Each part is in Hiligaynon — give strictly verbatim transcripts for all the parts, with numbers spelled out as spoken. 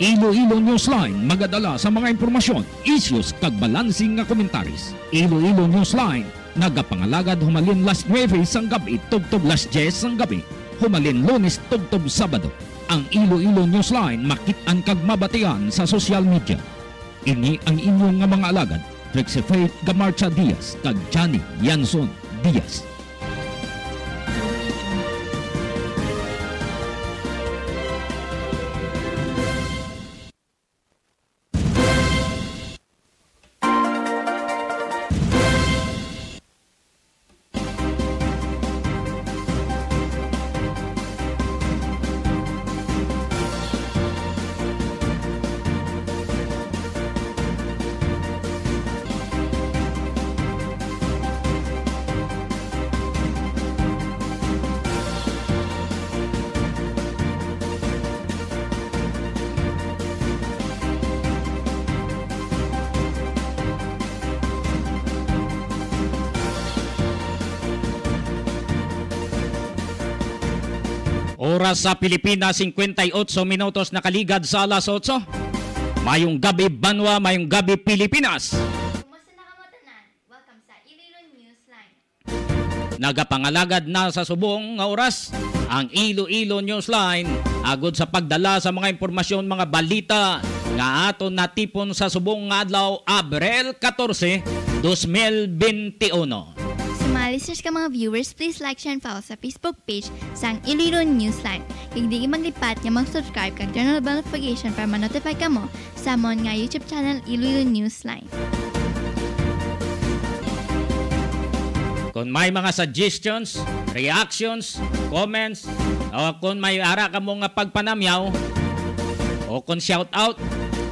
Iloilo Newsline magadala sa mga impormasyon, issues, kag balansing nga komentaris. Iloilo Newsline nagapangalagad humalin las nuebe sang gab-i tubtob las dyes sang gab-i, humalin Lunes tubtob Sabado. Ang Iloilo Newsline makit-an kag mabatian sa social media. Ini ang inyo nga mga alagad, Trixie Faith Gamarcha Diaz kag Johnny Yanson Diaz. Oras sa Pilipinas, singkwenta y otso minutos nakaligad sa alas otso. Mayong gabi, banwa. Mayong gabi, Pilipinas. Kumusta na kamo tanan? Welcome sa Iloilo Newsline. Nagapangalagad na sa subong nga oras ang Iloilo Newsline agud sa pagdala sa mga impormasyon, mga balita nga aton natipon sa subong nga adlaw, Abril katorse, dos mil bente uno. Sa mga listeners kag mga viewers, please like, share, and follow sa Facebook page sang Iloilo Newsline. Kag di maglipat nga mag-subscribe kag turn on bell notification para ma-notify kamo sa amon nga YouTube channel, Iloilo Newsline. Kung may mga suggestions, reactions, comments, o kung may ara kamo nga pagpanamyaw, o kung shout out,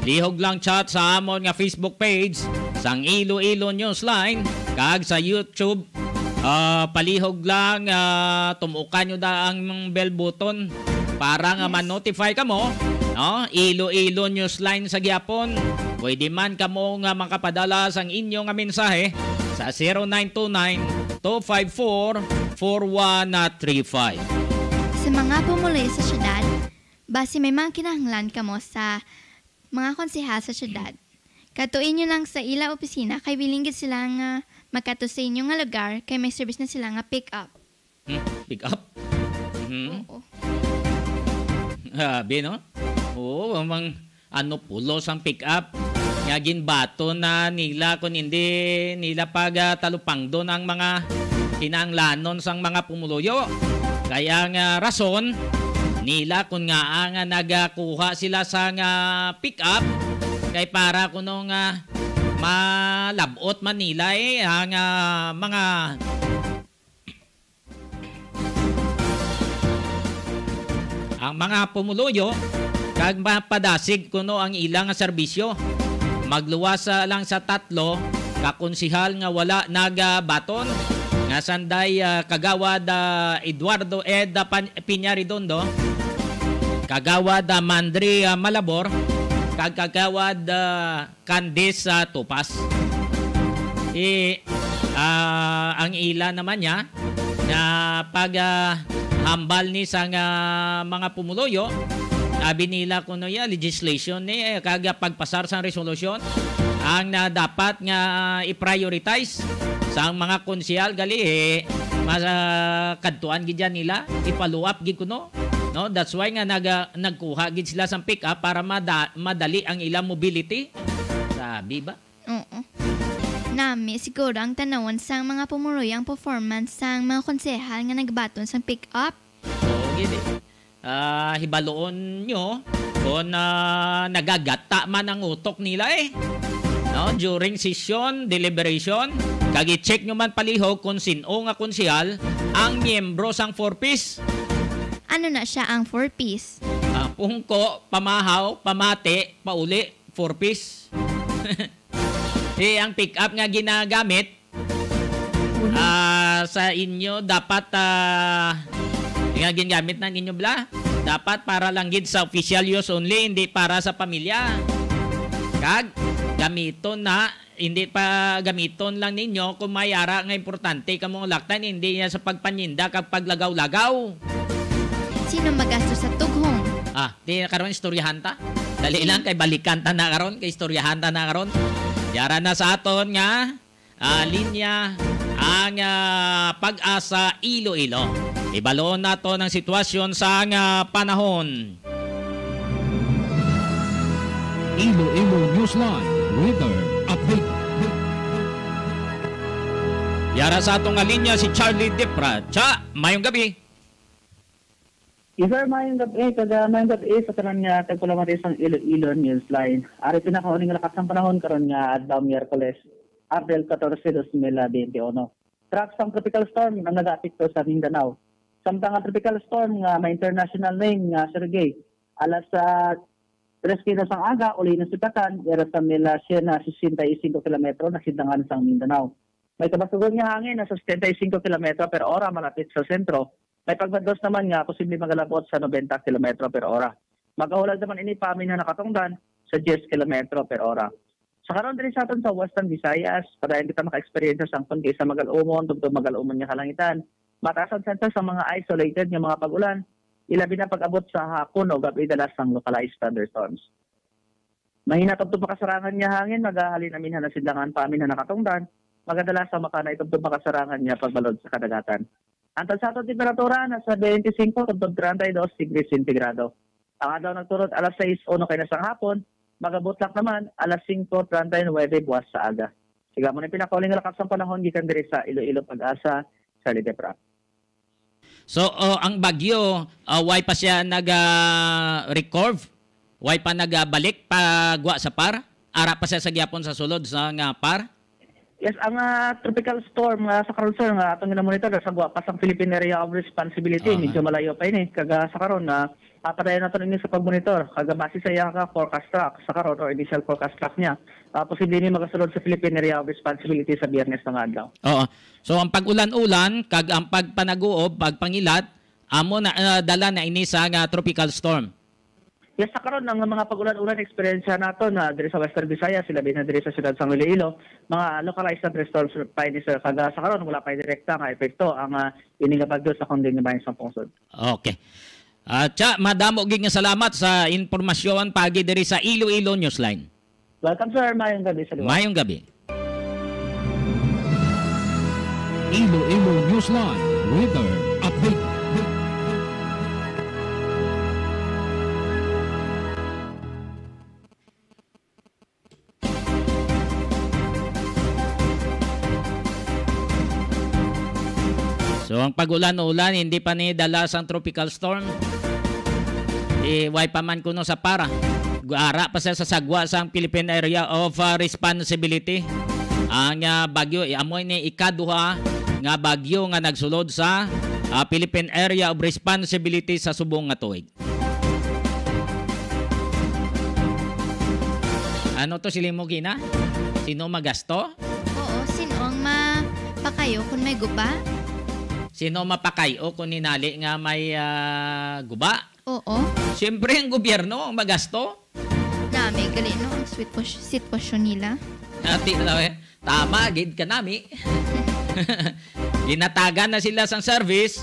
lihog lang chat sa amon nga Facebook page sang Iloilo Newsline kag sa YouTube. Ah, palihog lang, ah, tumukan nyo da ang bell button para nga Yes. ma-notify kamo, no? Iloilo Newsline sa gihapon. Pwede man kamo nga makapadala sang inyo nga mensahe sa zero nine two nine, two five four, four one three five. Sa mga pumuluyo sa syudad, basi may mga kinahanglan kamo sa mga konsehal sa syudad. Kadtoi nyo lang sa ila opisina kay willing gid sila nga magkadto sa inyo nga lugar kay may service na sila nga pick up. Hmm, pick up? Mhm. Oo. Grabe, no? Oo, mang ano, pulos ang pick up nga ginbaton na nila, kung hindi nila pag, ah, talupangdon ang mga kinahanglanon sang mga pumuluyo. Kaya nga rason nila kung ngaa nga nagakuha sila sang, ah, pick up, kay para kuno nga malab-ot man nila, eh, ang, ah, mga ang mga pumuluyo kag mapadasig kuno ang ila nga serbisyo. Magluwas, ah, lang sa tatlo ka konsehal nga wala nagabaton, nga sanday, ah, Kagawad, ah, Eduardo Ed, ah, Pan-, Piña Redondo, Kagawad, ah, Mandri, ah, Malabor, kag Kagawad, ah, Candice, ah, Tupas. I, ah, ang ila naman niya nga pag, ah, hambal ni sang, ah, mga pumuluyo, abi nila kuno ya legislation ni, eh, kag pagpasar sang resolusyon ang na dapat nga i-prioritize sang mga konsehal gali, eh, mas, ah, kadtuan gid yan nila, ipaluap gid kuno, no? That's why nga naga-, nagkuha gid sila sang pick up para mada-, madali ang ilang mobility. Sabi ba? Oo. Nami siguro ang tanawon sang mga pumuluyo ang performance sang mga konsehal nga nagbaton sang pick up. Oo, gid eh. Ah, hibaluon nyo kung, ah, nagagata man ang utok nila eh. No? During session, deliberation, kag i-check nyo man palihog kung sin-o nga konsehal ang miyembro sang four Ps. Ano na siya ang four Ps? Ah, pungko, pamahaw, pamati, pauli, four Ps. Eh, ang pick-up nga ginagamit, ah, sa inyo, dapat, ah, nga ginagamit na ninyo, bla? Dapat para lang gid sa official use only, hindi para sa pamilya. Kag, gamiton na, hindi pa gamiton lang ninyo kung may ara nga importante kamo laktan, hindi niya sa pagpanyinda kag paglagaw-lagaw. Sino magasto sa tughong? Ah, di na karon istoryahan ta. Dali lang kay balikan ta na karon, kay istoryahan ta na karon. Yara na sa aton nga, ah, linya ang, ah, Pag-asa Iloilo. Ibaloon nato ang sitwasyon sa nga panahon. Iloilo Newsline Weather Update. Yara sa aton nga linya si Charlie Dipra. Cha, mayong gabi. Yes, sir. Mayong gabi, eh, kada mayong gabi, eh, sa tanan nga tagpalamati sang Iloilo Newsline. Ari pinakauli nga lakat sang panahon karon nga adlaw, Miyerkules, Abril katorse, dos mil bente uno. Track sang tropical storm ang nagaapekto sa Mindanao. Samtang ang tropical storm nga may international name nga Sergey, alas sa tres kina sang aga, uli na sugatan, era sa mil siyam na sesenta y cinco kilometro, nasidlangan sang Mindanao. May kabasugon nga hangin na sa setenta y cinco kilometro per ora malapit sa sentro. May pagbados naman nga posible magalabot sa nobenta kilometro per ora. Magahulat naman ini pamin nga nakatungdan sa diyes kilometro per ora. Sa karon diri sa aton sa Western Visayas, padayon kita maka-experience sang pagkaisa magal-umon tubtob magal-umon nga kalangitan. Mataas ang tsansa sa mga isolated nga mga pag-ulan, ilabi na pag-abot sa hapon o gab-i dala sang localized thunderstorms. Mahina tubtob makasarangan nga hangin magahalin aminhan na sidlangan pa aminhan na katungdan, magadala sa makanay tubtob makasarangan nga pagbalod sa kadagatan. Ang tansatong temperatura nasa twenty-five tubtob treinta y dos degrees sentigrado. Ang adlaw nagturod alas sais uno kay na sang hapon, magabutlak naman alas singko treinta y nuebe buwas sa aga. Siga mo na pinakauling lakas ang panahon gikan diri sa Iloilo Pag-asa, Charlie Depra. So, oh, ang bagyo, ah, way pa siya nag, ah, recurve? Way pa nagabalik pa gwa sa par? Ara pa siya sa gyapon sa sulod sa nga par? Yes, ang, ah, tropical storm nga sa karon, sir, nga atong gina-monitor sa gwa pa sang Philippine Area of Responsibility, Aha. medyo malayo pa ini. Kag, ah, sa karon, ah, ah, padayon nato ini sa pag-monitor. Kag base sa iya ka forecast track sa karon or initial forecast track niya, ah, posible ini magasulod sa Philippine Area of Responsibility sa Biyernes nga adlaw. Oo. So, ang pag-ulan-ulan kag ang pagpanaguob, pagpangilat, amo na, ah, dala na ini sa nga tropical storm. Yes, sa karon, ang mga pag-ulan-ulan eksperyensya nato na diri sa Western Visayas, sila din na diri sa siyudad sang Iloilo, mga localized thunderstorms pa ini, sir. Kag, ah, sa karon, wala pa direkta nga epekto ang, ah, ini nga bagyo sa kundi nga bayan sang pungsod. Okay. At siya, madamo gid nga salamat sa impormasyon pagi diri sa Iloilo Newsline. Welcome, sir. Mayong gabi sa duwa. Mayong gabi. Iloilo Newsline Weather Update. So, ang pag-ulan-ulan, hindi pa ni dala sang tropical storm. Eh, way pa man kuno sa para. Ara pa siya sa sagwa sang Philippine Area of, ah, Responsibility. Ang, ah, bagyo, eh, amo ini ikaduha nga bagyo nga nagsulod sa, ah, Philippine Area of Responsibility sa subong nga tuig. Ano to, siling mo, Gina? Sino magasto? Oo, sino ang mapakayo kung may guba? Sino mapakayo kung ninali nga may, ah, guba? Oo. Siyempre, ang gobyerno ang magasto. Nami, gali, no, ang sitwas-, sitwasyon nila. Ati na, eh. Tama, gid ka nami. Ginatagan na sila sang service.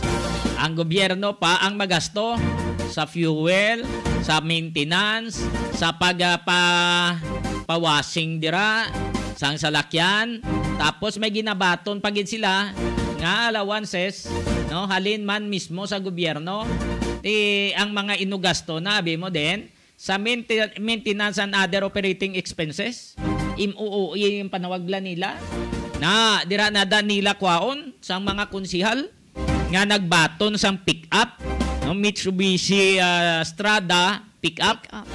Ang gobyerno pa ang magasto sa fuel, sa maintenance, sa pag, ah, pa, pa-washing dira, sang salakyan. Tapos may ginabaton pa gid sila nga allowances, no? Halin man mismo sa gobyerno. Ti, ang mga inugasto na, abi mo din, sa mainten-, maintenance and other operating expenses, M O O E yung panawag la nila, na dira na da nila kwaon sang mga konsihal nga nagbaton sang pick-up, no, Mitsubishi, ah, Strada pick-up. Pick-up.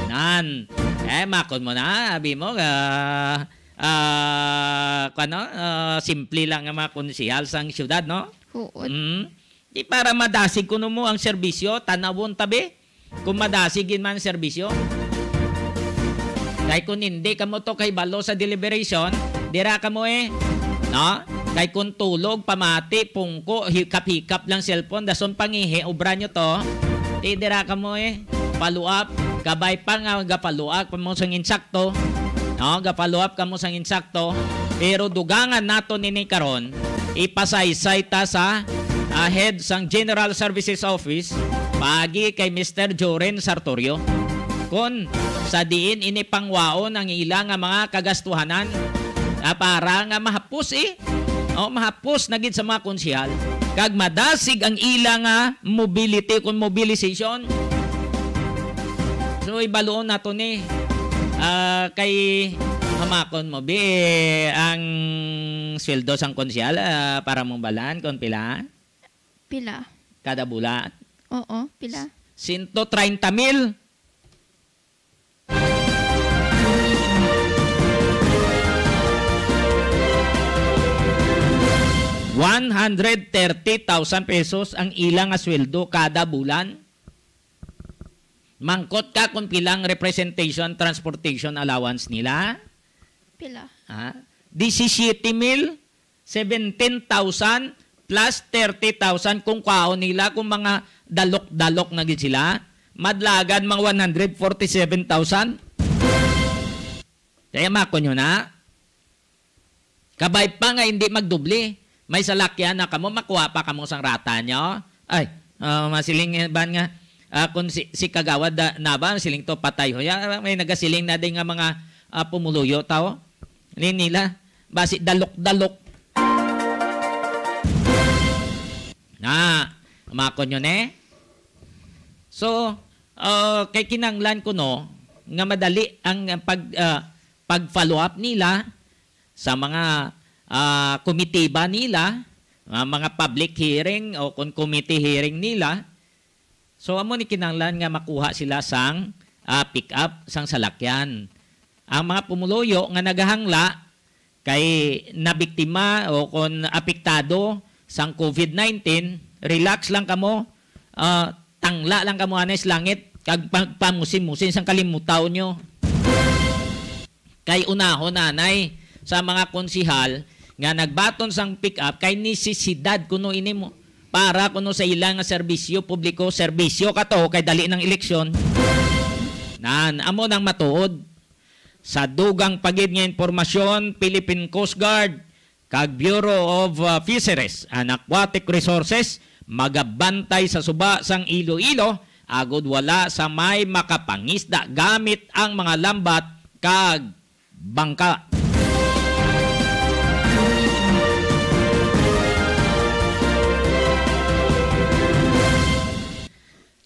Nan. Eh, makon mo na, abi mo, ah, ah, kano, ah, simple lang nga mga konsihal sang syudad, no? Oo. Mm. Di para madasig kuno mo ang serbisyo, tanawon tabi. Kung madasig gid man ang serbisyo. Kay kung hindi kamo to kay balo sa deliberation, dira kamo eh. No? Kay kung tulog, pamati, pungko, hikap-hikap lang cellphone, dason pangihi, obra nyo to. Di dira kamo eh. Follow up, kabay pa nga gapaluak pa mo sang insakto. No? Gapaluap kamo sang insakto. Pero dugangan nato nini karon, ipasaysay ta sa, ah, head sang General Services Office, paagi kay Mister Joren Sartorio, kon sa diin ini pangwaon ang ila nga mga kagastuhanan, ah, para nga mahapos, eh. O, mahapos na gid sa mga konsehal, kag madasig ang ila nga mobility kon mobilization. So, ibaluon nato ni, ah, kay hamakon mo, bi, ang sweldo sang konsehal, ah, para mong balaan kon pila? Pila? Kada bulan? Oo, pila? Sento treinta mil. One hundred thirty thousand pesos ang ila nga sweldo kada bulan. Mangkot ka kung pilang representation, transportation allowance nila? Pila? Ha? Disisiete mil, seventeen thousand plus thirty thousand kung kwaon nila, kung mga dalok-dalok na gid sila, madlagan mga one hundred forty-seven thousand. Kaya mako nyo na. Kabay pa nga hindi magdubli. May salakyan na kamo, makuha pa kamo sang rata nyo. Ay, ah, masiling ban nga, ah, kung si, si Kagawad da, na ba, siling to patay ho. Ya, may nagasiling na din nga mga, ah, pumuluyo tao. Ni nila, basi dalok-dalok. Na, makon yun eh. So, ah, kay kinanglan ko no, nga madali ang pag, ah, pag-follow up nila sa mga, ah, komitiba nila, ah, mga public hearing o kung committee hearing nila. So, amo ni kinahanglan nga makuha sila sang, ah, pick up, sang salakyan. Ang mga pumuluyo nga nagahangla kay nabiktima o kon apektado sang covid nineteen, relax lang kamo, ah, tangla lang kamo anay sa langit, kag pagpamusin-musin sang kalimutaw nyo. Kay unahon anay sa mga konsihal nga nagbaton sang pick up kay nisisidad kuno ini mo para kuno sa ila nga serbisyo publiko, serbisyo kato kay dali nang eleksyon. Nan, amo nang matuod. Sa dugang pa gid nga impormasyon, Philippine Coast Guard kag Bureau of, uh, Fisheries and Aquatic Resources magabantay sa suba sang Iloilo agod wala sa may makapangisda gamit ang mga lambat kag bangka.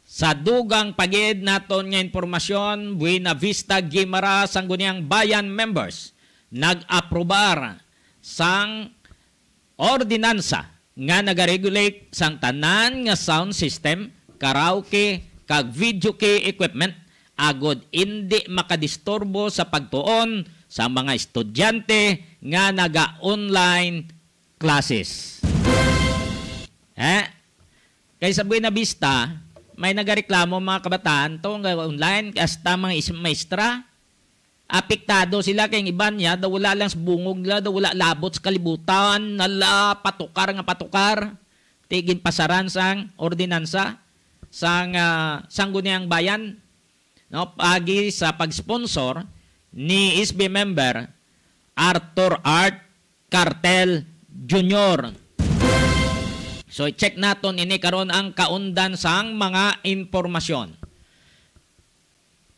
Sa dugang pa gid naton nga impormasyon, Buena Vista, Guimaras, Sangguniang Bayan members nag-aprobar sang ordinansa nga nagaregulate sang tanan nga sound system, karaoke, kag video key equipment agod indi makadisturbo sa pagtuon sa mga estudyante nga naga-online classes. Eh? Kay sa Buena Vista, may nagareklamo mga kabataan to nga online, hasta mga is-, maestra, apektado sila kay ang iban niya daw wala lang sa bungog nila, daw wala labot sa kalibutan, nala patukar nga patukar. Ti ginpasaran sang ordinansa sang, ah, Sangguniang Bayan, no, paagi sa pag-sponsor ni S B member Arthur Art Cartel Junior. So, i-check naton ini karon ang kaundan sang mga impormasyon.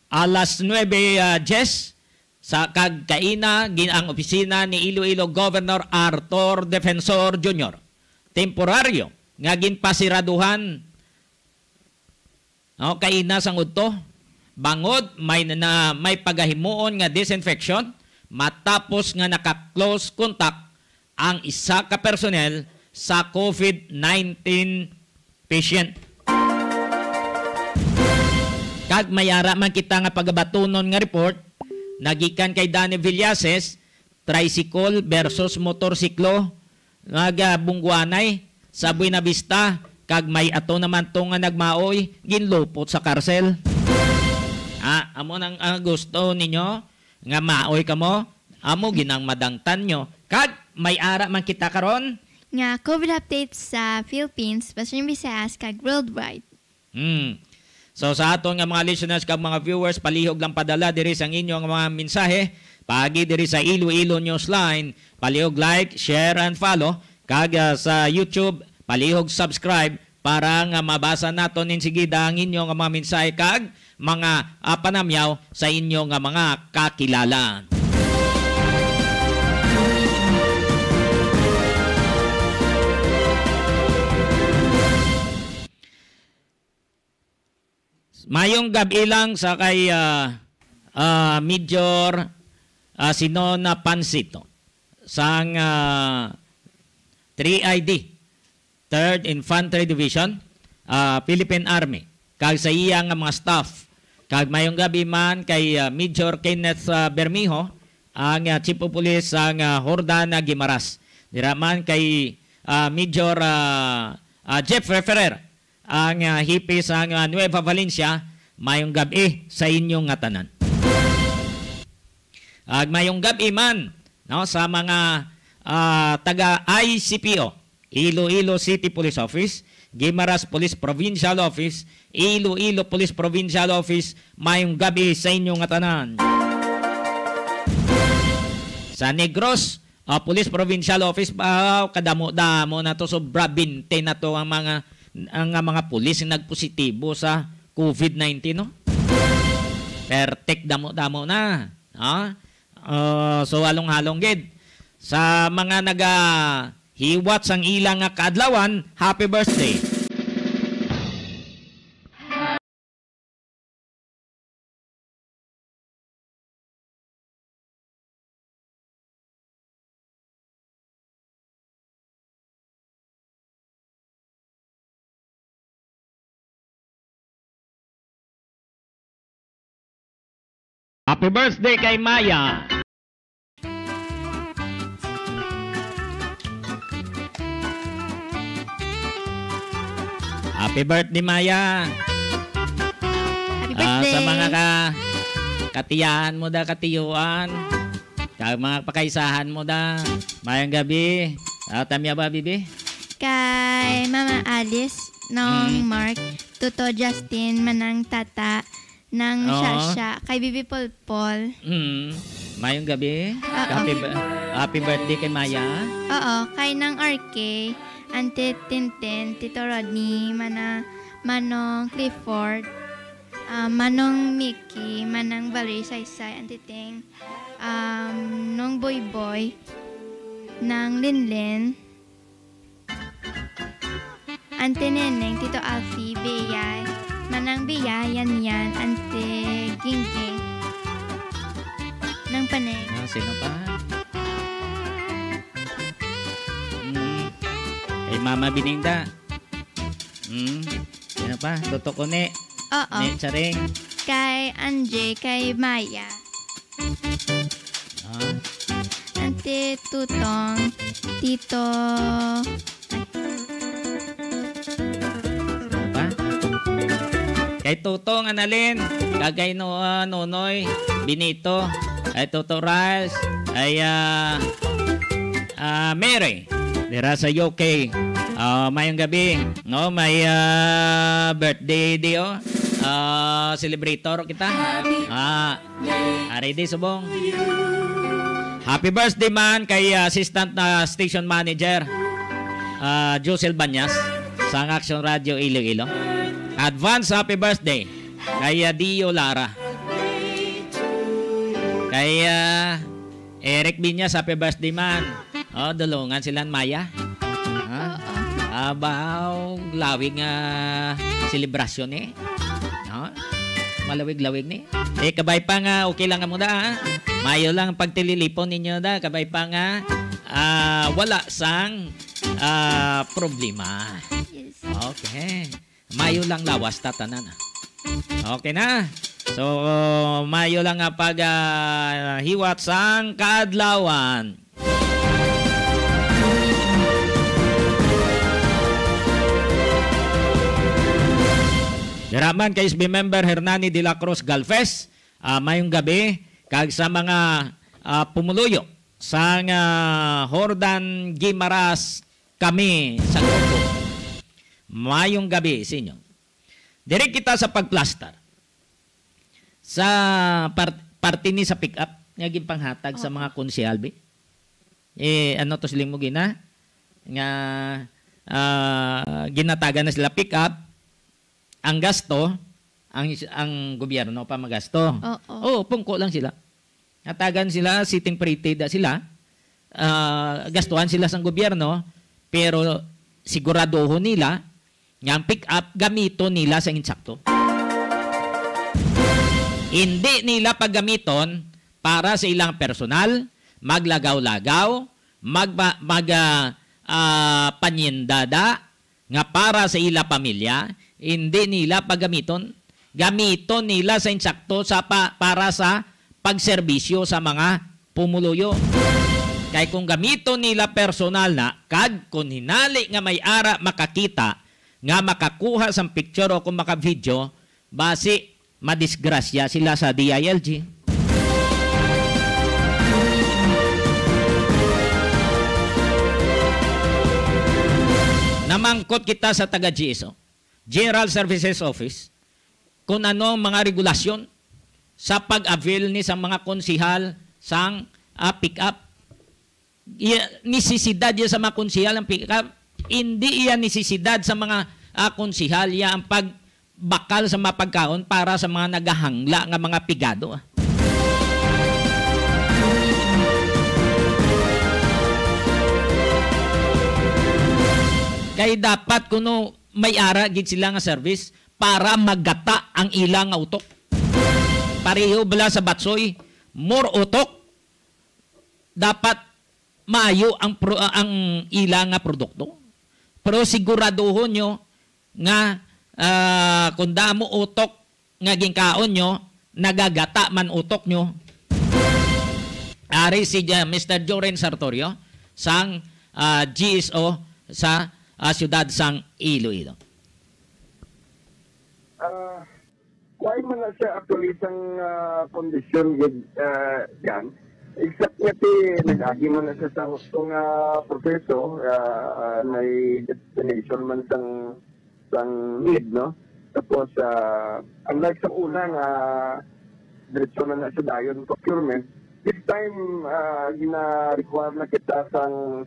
Alas nuebe, ah, diyes sa kag kaina, gin-, ang opisina ni Iloilo Governor Arthur Defensor Junior temporaryo nga ginpasiraduhan. No, kaina sang udto, bangod may na, may pagahimuon nga disinfection matapos nga naka-close contact ang isa ka personnel sa covid nineteen patient. Kag may ara man kita nga pagabatunon nga report nagikan kay Danny Villases, tricycle versus motorsiklo, nagabungguanay sa Buena Vista, kag may ato naman to nga nagmaoy, ginlupot sa karsel. Ah, amo nang, ah, gusto ninyo nga maoy kamo, amo ginang madangtan nyo. Kag may ara man kita karon. Nga covid updates sa Philippines, Western Visayas, kag worldwide. Hmm. So, sa aton nga mga listeners kag mga viewers, palihog lang padala diri sang inyo nga mga mensahe paagi diri sa Iloilo Newsline. Palihog like, share, and follow. Kag, ah, sa YouTube, palihog subscribe para nga mabasa naton insigida ang inyo nga mga mensahe kag mga, ah, panamyaw sa inyo nga mga kakilala. Mayong gab-i lang sa kay, ah, ah, Major, ah, Sinona Pansito sang, ah, three I D, Third Infantry Division, ah, Philippine Army, kag sa iya nga mga staff. Kag mayong gab-i man kay, ah, Major Kenneth, ah, Bermejo, ang, ah, Chief of Police sang, ah, Jordan, ah, Guimaras. Dira man kay, ah, Major, ah, ah, Jeff Ferrer, ang, ah, hepe sang, ah, Nueva Valencia, mayong gab-i sa inyo nga tanan. Ag mayong gab-i man, no, sa mga, ah, taga I C P O, Iloilo City Police Office, Guimaras Police Provincial Office, Iloilo Police Provincial Office, mayong gab-i sa inyo nga tanan. Sa Negros, ah, Police Provincial Office, ba, kadamo-damo na to, sobra twenty na to ang mga, ang, ang mga pulis nga nagpositibo sa covid nineteen, no? Pertik, damo-damo na, no? Ah, so, halong-halong gid. Sa mga nagahiwat sang ila nga kaadlawan, happy birthday. Happy birthday kay Maya. Happy birthday, Maya. Happy Ah, sa birthday. mga ka-, katiyahan mo da, katiyuan. Kag mga pakaisahan mo da. Mayong gabi. Ah, tamya ba, bibi? Kay Mama Alice, Nong Mm. Mark, Tuto Justin, Manang Tata, Nang Oo. Shasha, kay Bibi Polpol. Mm. Mayong gabi. Oo. Happy b-, happy birthday kay Maya. Oo, kay Nang R K, Auntie Tintin, Tito Rodney, Mana-, Manong Clifford, ah, Manong Mickey, Manang Valerie Saysay, Auntie Ting, um, Nong Boy Boy, Nang Linlin, Ante Neneng, Tito Alfie, Beyay, Manang Beyay, Yan Yan, Ante Gingging, Nang Paneng. Ah, sino pa? Mm. Kay Mama Bininda. Mm. Sino pa? Toto Kone. Oo. Ni Charing. Kay Anje, kay Maya. Ah. Ante Tutong, Tito, ay. Ano pa? Kay Tutong Analin, kag kay No-, ah, Nonoy Benito, kay Toto Rice, kay, ah, ah, Mary, dira sa U K. Ah, mayong gabi, no? May, ah, birthday di, oh. Ah, celebrator kita. Ah, Ari di subong. Happy birthday man kay, ah, Assistant na Station Manager, ah, Josel Banyas, sang Action Radio Iloilo. Advance happy birthday kay, ah, Dio Lara. Kay, ah, Eric Binyas, happy birthday man. Oh, dulungan sila ni Maya. Ha? Oo. Abaw, lawig nga selebrasyon, eh. No? Malawig-lawig ni. Eh, kabay pa nga, okay lang mo da, ha? Mayo lang pagtililipon ninyo da, kabay pa nga, ah, wala sang, ah, problema. Yes. Okay. Mayo lang lawas ta tanan, ah. Okay na. So, mayo lang nga pag, ah, hiwat sang kaadlawan. Dira man kay S B member Hernani de la Cruz Galvez, ah, mayong gabi, kag sa mga, ah, pumuluyo sang, ah, Jordan Guimaras, kami sa grupo. Mayong gabi sa inyo. Diri kita sa pagplastar. Sa par-, parte ni sa pick-up nga ginpanghatag sa Oo. mga konsehal, bi. Eh, ano to siling mo gina? Nga, ah, ginatagan na sila pick-up, ang gasto, ang is-, ang gobyerno pa magasto. Oo. Oo, pungko lang sila. Hatagan sila, sitting pretty da sila, ah, gastuhan sila sang gobyerno, pero siguraduhon nila nga ang pick-up gamiton nila sa insakto. Hindi nila paggamiton para sa ilang personal, maglagaw-lagaw, magpa-, mag, ah, ah, panyindada, nga para sa ila pamilya, hindi nila paggamiton. Gamiton nila sa insakto sa pa-, para sa pagserbisyo sa mga pumuluyo. Kay kung gamiton nila personal na, kag kung hinali nga may ara makakita nga makakuha sang picture o kung maka-video, basi madisgrasya sila sa D I L G. Namangkot kita sa taga G S O, General Services Office, kung ano ang mga regulasyon sa pag-avail ni sa mga konsihal sang, ah, pick-up. Iya, nisisidad iya sa mga konsihal ang pick-up. Hindi iya nisisidad sa mga, ah, konsihal iya ang pagbakal sa mga pagkaon para sa mga nagahangla nga mga pigado, ah. Kay dapat kuno may ara gid sila nga service para magata ang ila nga utok. Pareho bala sa batsoy, more utok, dapat maayo ang pro-, ang ila nga produkto. Pero siguraduhon nyo nga, ah, kung damo utok nga ginkaon nyo, nagagata man utok nyo. Ari si, ah, Mister Joren Sartorio sang, ah, G S O sa, ah, siyudad sang Iloilo. Ah, Kuan man na siya actually sang, ah, kondisyon gid, ah, yan. Exact nga ti, nag-agi man na siya sa husto nga proseso, ah, ah, may destination man sang, sang need, no? Tapos, ah, unlike sa una nga diretso na na siya dayon procurement, this time, ah, gina-require na kita sang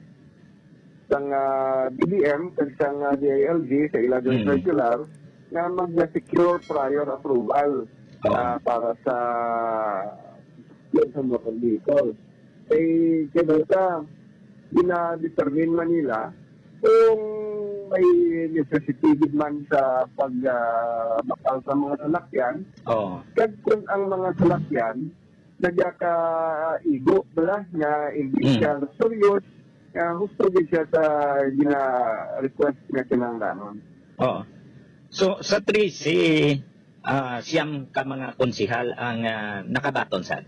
sang, ah, D B M kag sang, ah, D I L G sa ila Mm. circular nga mag-secure prior approval, Oo. ah, para sa, sa motor vehicle. Kay, kay basta, gina-determine man nila kung may necessity gid man sa pag, ah, bakal sa mga salakyan. Oo. Kag kung ang mga salakyan nagakaigo bala nga hindi Mm. siya serious, nga husto gid siya sa gina-request nga kinahanglanon. Oo. So, sa trese, ah, siyam ka mga konsihal ang, ah, nakabaton, sir?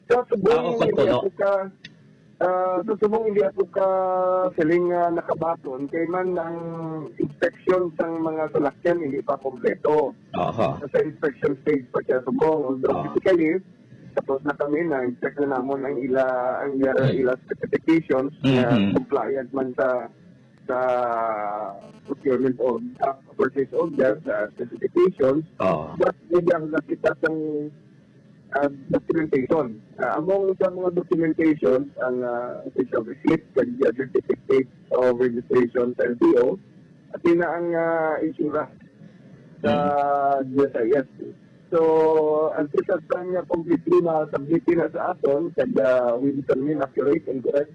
Sa subong, Ah, o kon hindi puno. ako ka, ah, sa subong, hindi ako ka siling nga nakabaton, kay man ang inspection sang mga salakyan hindi pa kompleto. Aha. Sa inspection stage pa siya subong. Although Ah. physically, tapos na kami, na-inspect na namon ang ila, ang ila, Mm. ila specifications nga Mhm. compliant man sa, sa procurement of, ah, purchase order, sa specifications. Ah. But, hindi ang nakita sang, ah, documentation. Ah, among sa mga documentation, ang, ah, official receipt, kag, ah, certificate of registration sa L T O, at yun na ang, ah, insurance sa Mm. G S I S. So, until sa time nga completely ma-submit na sa aton, kag, ah, we determine accurate and correct,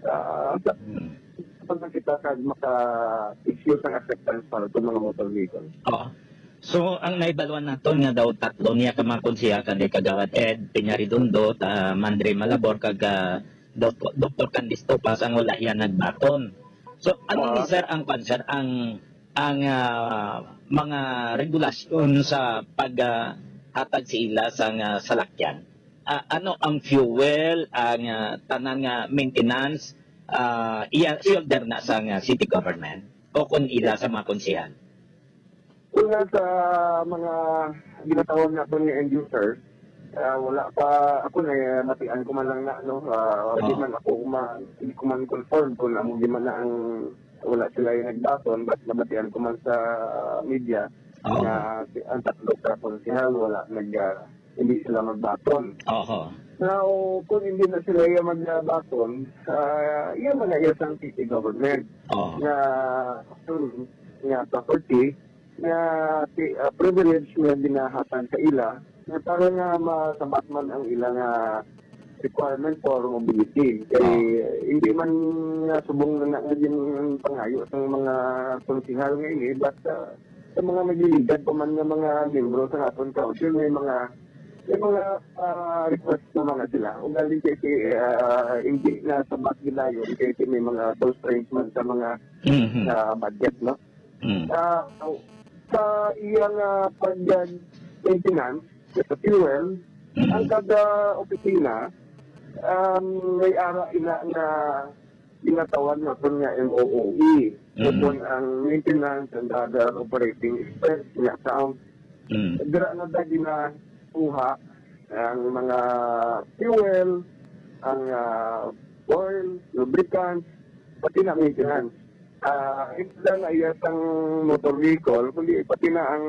ah, sa, Mm. sa pagkakita kag maka-issue sang acceptance para sa mga motor vehicle. Oo. So, ang naibaluan naton nga daw tatlo niya ka mga konsehal, kanday Kagawad Ed Peña Redondo, ta Mandre Malabor, kag, ah, Dok-, Doktor Candice Topas ang wala iya nagbaton. So, ano ni Ah. sir ang kwan, sir, ang, ang, ah, mga regulasyon sa pag, ah, hatag sa ila sang, ah, salakyan? Ah, ano ang fuel, ang, ah, tanan nga maintenance, ah, iya, shoulder na sang, ah, city government o kon ila sa mga konsehal? Una sa mga ginatawag naton nga end user, ah, wala pa, ako nabatian ko man lang na, no, ah, di Oo. man ako ma-, di ko man confirm kung amo di man na ang wala sila yung nagbaton, but nabatian ko man sa media Oo. na si, ang tatlo ka konsehal wala nag, ah, hindi sila magbaton. Oho. Now, kung hindi na sila iya magbaton, ah, iya man na iya sang city government Oo. nga, hmm, nga property, nga ti-, ah, privilege nga ginahatag sa ila, nga para nga masabat man ang ila nga requirement for mobility. Kay Oo. hindi man nga subong na nga gin-, pangayo sang mga konsehal nga ini, but, ah, sa mga nagliligad pa man nga mga miyembro sa aton council, may mga, may mga, ah, request na mga sila. Ugali kay, kay, ah, hindi na sabat gilayon kay, kay may mga constraints man sa mga, Mhm. ah, budget, no? Mm. Ah, sa iyang, ah, pag-, ah, maintenance sa fuel, Mm. ang kada opisina, um, may ara ina nga ginatawag naton nga M O O E. Mm. Upon ang maintenance and other operating expense nga account. Mm. Dira na ta ginakuha ang mga fuel, ang, ah, oil, lubricants, pati na maintenance. Ah, hindi lang na iya sang motor vehicle, kundi pati na ang,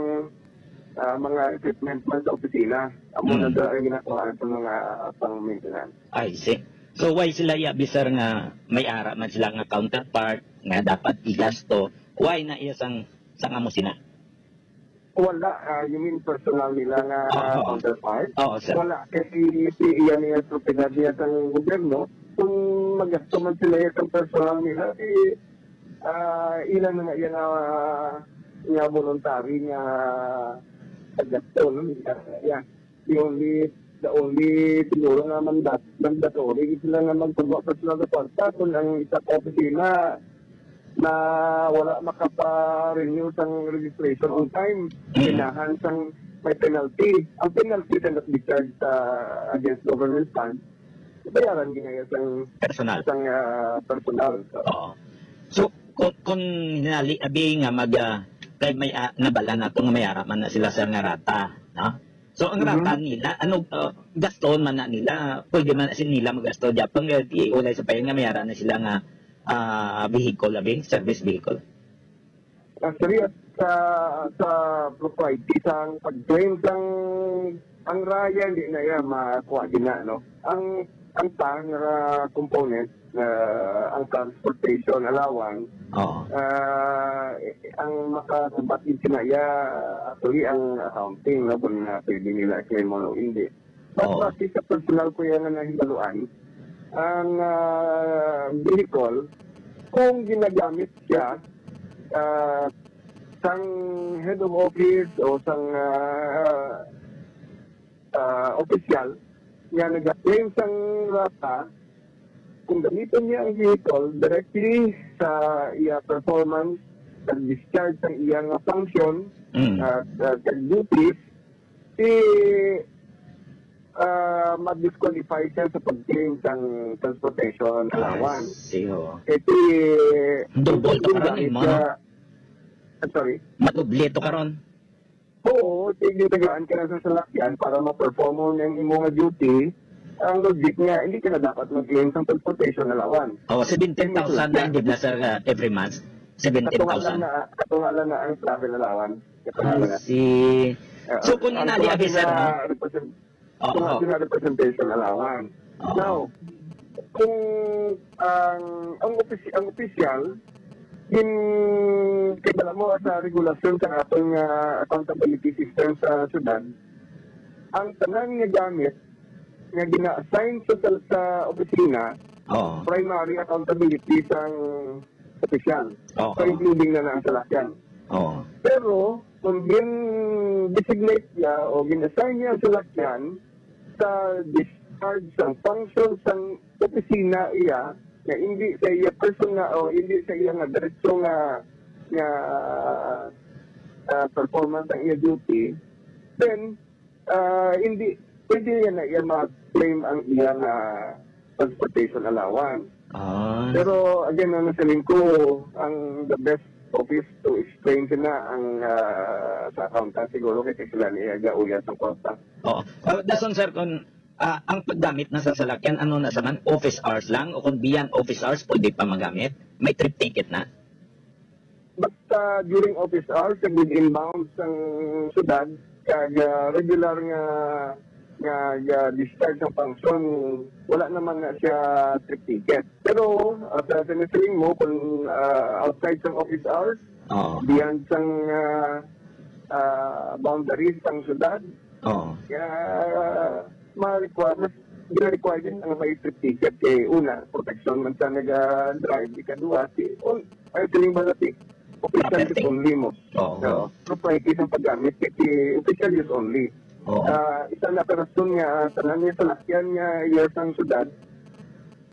ah, mga equipment man sa opisina. Amo na Mm. sa ang ginakuhaan sa mga pang-maintenance. I see. So, why sila iya, bisar nga may ara man sila nga counterpart nga dapat igasto? Why na iya sang, sang amo sina? Wala, ah, you mean personal nila nga Oo. counterpart? Oo, sir. Wala, kasi si iya niya propiedad niya sang gobyerno. Kung magasto man sila iya sang personal nila, di, ah, ila na nga iya nga, nga voluntary nga paggasto, no? Yeah. The only, the only siguro nga mandat-, mandatory sila nga magkuha personal sa kwarta kung ang isa ka opisina na wala makapa-renew sang registration on time, Mm. ganahan sang may penalty. Ang penalty cannot be charged sa, against government fund. Bayaran ginaya sang, Personal. sang, ah, personal. So, Oo. So, kung, kung hinali, abi nga mag, ah, kay may, ah, nabala nato nga may ara man na sila sa nga rata, no? So, ang Mhm. rata nila, ano, ah, gaston man na nila, pwede man na sila magasto, Japon, nga di, wala sa payan nga may ara na sila nga, ah, vehicle, abi, service vehicle. Actually, at sa, sa propriety, sang pag-claim sang, ang raya, hindi na iya makuha din na, no? Ang, ang pang, ah, component, ah, ang transportation allowance, Oo. ah, ang makasabat din sila, iya, actually, ang accounting, no? Kung, ah, pwede nila i-claim mo o hindi. But Oo. base sa personal ko yan nga nahibaluan, ang, ah, vehicle, kung ginagamit siya, ah, sang head of office o sang, ah, ah, opisyal nga nag-claim sang rata, kung gamiton niya ang vehicle directly sa iya performance, sa discharge sa iya nga function, Mm. ah, ah, sa duties, si, ah, ma-disqualify siya sa pag-claim sang transportation allowance. I see, oo. Kasi, Double to kung karon, gamit imo, no? siya, ah, sorry? Madoble to karon. Oo, sige, tagaan ka na sa salakyan para ma-perform mo ang imo nga duty. Ang logic niya, hindi ka na dapat mag-claim sang transportation allowance. Oh, seventeen thousand na, hindi na, sir, uh, every month? Seventeen thousand. Ato nga lang na, ato nga lang na ang travel allowance. Ato nga I lang na. see. Oo. So, kung Ang inali, abi, sir, na no? represent-, Oo. Kung sila representation allowance. Oo. Now, kung ang, ang ofisi-, ang opisyal, in, kay bala mo sa regulasyon sa aton nga accountability system sa syudad, ang tanan nga gamit nga gina-assign sa, sa, sa opisina, Oo. primary accountability sang opisyal. Oo. So, including na na ang salakyan. Oo. Pero, kung gin-designate niya o gin-assign niya ang salakyan sa discharge sang function sang opisina iya, nga hindi sa iya personal o hindi sa iya nga diretso nga, nga, ah, performance ang iya duty, then, ah, hindi, pwede niya na iya ma-claim ang iya nga transportation allowance. Ah. Pero again, ang nasiling ko, ang the best office to explain sina ang, ah, sa accountant siguro kasi sila niya gauyas ang kwarta. Oo. Ah, dason, sir, kung, ah, ang paggamit na sa salakyan, ano na sa man, office hours lang, o kung beyond office hours, pwede pa magamit? May trip ticket na? Basta during office hours, kag within bounds sang syudad, kag, ah, regular nga, nga ga-discharge ang function, wala naman na siya trip ticket. Pero, ah, sa siniseling mo, kung, ah, outside sang office hours, Oo. beyond sang, ah, ah, boundaries sang syudad, Oo. kaya ma-require, mas gina-require din ang may trip ticket kay una, proteksyon man sa naga-drive, ikaduha, si, on, ay, siling ba natin? Official use Property. only mo. Oo. So, property sa paggamit, kasi official use only. Oo. Ah, isa na ka rason nga, ah, tanan niya salakyan nga iya sang syudad,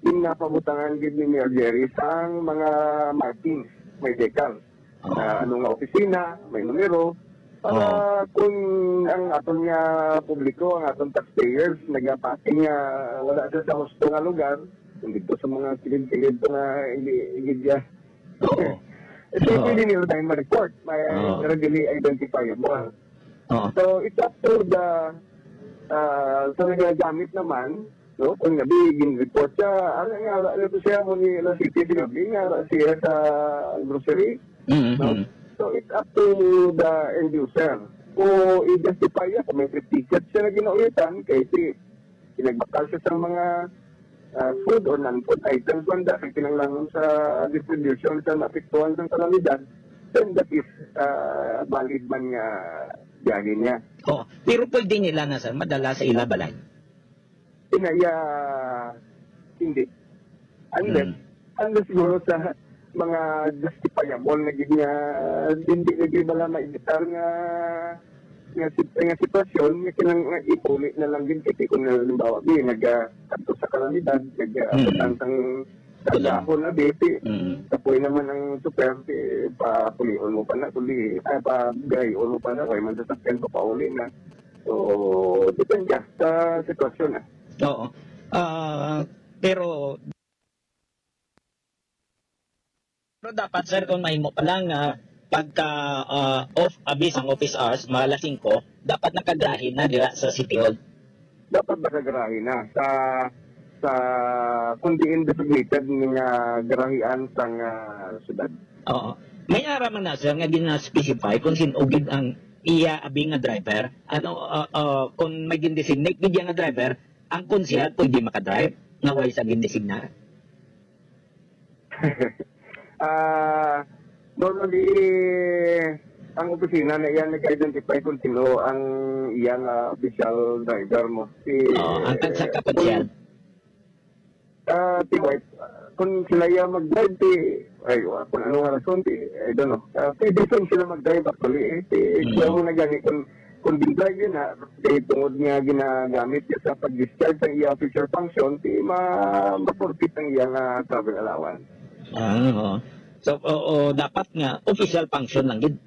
yung napabutangan gid ni Mayor Jerry sang mga markings, may decal. Oo. Ah, ano nga opisina, may numero, para Oo. kung ang aton nga publiko, ang aton taxpayers, nagapati nga wala siya sa husto nga lugar, kung dito sa mga kilid-kilid nga hindi, hindi niya. Oo. So, Oo. pwede nila tayo ma-report. May Oo. readily identifiable. Oo. So, it's up to the, ah, sa nagagamit naman, no? Kung nabi, gin-report siya, ano nga, ano to siya, mo ni La City, sinabi nga, siya sa grocery, Mm, no? mm. So, it's up to the end user. Kung i-justify niya, kung may ticket siya na ginaulitan, kay si, pinagbakal siya sa mga, ah, food or non-food items man dahil kinahanglan sa distribution sa naapektuhan ng kalamidad, then that is, ah, valid man nga biyahe niya. Oh, pero pwede nila na, sir, madala sa ila balay? Inaya, hindi. Unless, Hmm. unless siguro sa mga justifiable na gid nga hindi na gid bala maibitar nga, nga sit-, nga sitwasyon nga kinang-, nga ipuli na lang gid kasi kung halimbawa, di, nag, ah, adto sa kalamidad, nag, ah, Mm. abot ang sang Kulang. Sa dahon na, di, di, Mm. kapoy naman ang super, di, papulion mo pa na, kundi, ay, pagayon mo pa na, kaya man sasakyan, papauli na. So, depende sa sitwasyon, ah. Oo. Ah, pero, pero dapat, sir, kung mahimo pa lang, ah, pagka, ah, off, abi sang office hours, mga alas singko, dapat nakagarahe na dira sa City Hall. Dapat nakagarahe na sa, sa kung diin designated nga garahian sang, ah, syudad. Oo. May ara man na, sir, nga gina-specify kung sin-o gid ang iya abi nga driver. Ano, ah, ah, kung may gin-designate gid iya nga driver, ang konsehal pwede makadrive nga way sa gin-designar? Ah, normally, ang opisina na iya nag-identify kung sino ang iya nga official driver mo. Si, Oo, ang tagsa ka konsehal. Ah, si wife, kung sila iya mag-drive, si, ay, wa, kung ano nga rason, si, I don't know. Ah, pwede din sila mag-drive actually, eh. Si, Mm. siya mo na gani, kung, kung din drive yun, ha, kay tungod nga ginagamit niya sa pag-discharge ang iya official function, di ma-, ma-forfeit ang iya nga travel allowance. Ah, oo. So, oo, dapat nga official function lang gid.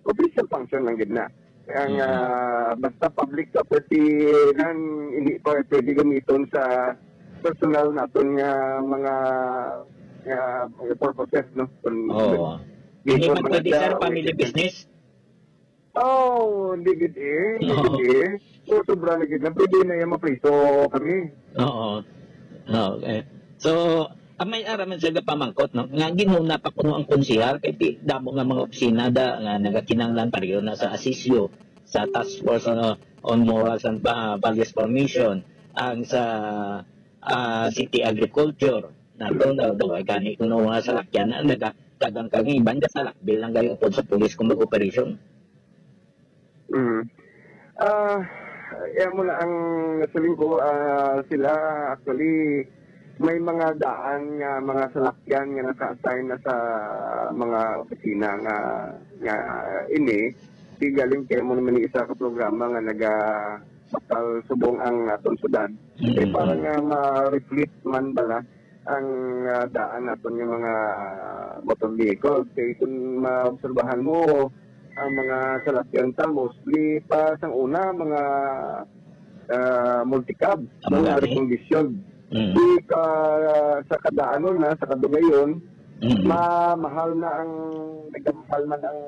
Official function lang gid na. Ang, Mm. ah, basta public property nan, hindi pa pwede gamiton sa personal naton nga mga, nga mga purposes, no? Kung Oo. Hindi man pwede, sir, family business? Oh, hindi gid eh. Hindi Oo. gid eh. So, sobra na gid na. Pwede na yan, mapriso kami. Oo. Okay. So, ang may ara man sila pamangkot, no? Nga ginhuna pa kuno ang konsehal, kay ti-, damo nga mga opisina da, nga nagakinahanglan pareho na sa asisyo, sa Task Force on, on Morals and, ah, Values Formation, ang sa, ah, City Agriculture, nato, na, daw, ay gani kuno nga salakyan na nagadagan kang iban, ka salakbil lang kayo upod sa pulis kung mag-operasyon. Mm. Ah, iya mo na ang siling ko, ah, sila actually may mga daan nga mga salakyan nga naka-assign na sa mga opisina nga, nga ini. Di galing kay mo naman isa ka programa nga naga bakal subong ang aton syudad. Eh, Mm. para nga ma-reflect man bala ang, ah, daan naton nga mga motor vehicles. Kay kung maobserbahan mo, ang mga salakyan ta mostly pa sang una, mga, ah, multicab, Ah, mga mga gani? reconditioned. Mm. Di ka, sa kadaanon na, sa kadugayon, Mm. ma-, mahal na ang, nagkamahal man ang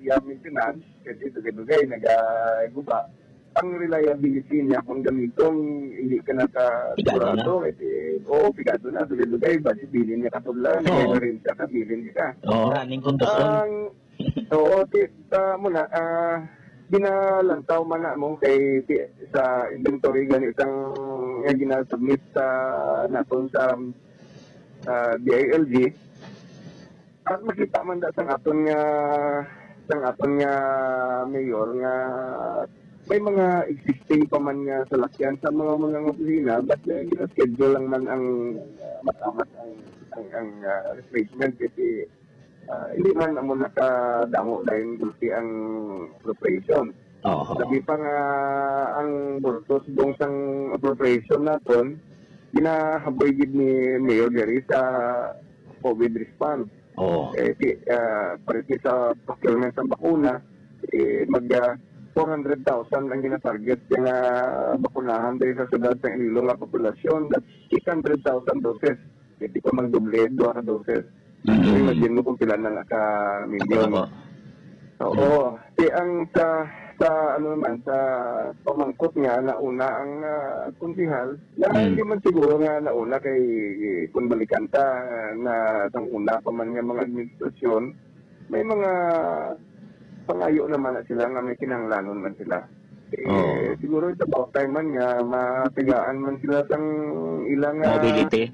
iya maintenance, kasi dugay-dugay, nagaguba. Ang reliability niya kung gamiton, hindi ka na ka Pigado na. sigurado, eh, di, oo, pigado na, dugay-dugay, basi bilin niya katudlan, Oo. may renta ka, bilin ka. Oo. Running kung gusto. Ang, oo, ti-, ta-, mo na, ah, Ginalantaw man namo kay ti-, sa inventory gani sang nga ginasubmit sa naton sa, ah, D I L G. At makita man da sang aton nga, sang aton nga mayor nga may mga existing pa man nga salakyan sa mga, mga opisina, but, uh, gina-schedule lang man ang, uh, matamat ang, ang, ang, uh, replacement kasi, uh, hindi man amo nakadamo dahil duty ang appropriation. Oo. Labi pa nga ang bulto subong sang appropriation naton, ginahaboy gid ni Mayor Gary sa COVID response. Oo. Eh, ti-, ah, pati sa procurement sa bakuna, eh, mag, ah, four hundred thousand ang ginatarget nga bakunahan diri sa syudad sa Iloilo nga populasyon, that's six hundred thousand doses. Pwede pa magdoble, duha ka doses. Mm. So, imagine mo kung pila na nga ka million. Opo. Oo. Ti ang sa, sa ano naman, sa pamangkot nga nauna ang, ah, konsehal, na Mm. hindi man siguro nga nauna kay, kung balikan ta, na sang una pa man nga mga administrasyon, may mga pangayo naman na sila nga may kinahanglanon man sila. Eh, Oo. Siguro it's about time man nga matigaan man sila sang ilang, ah, Mobility.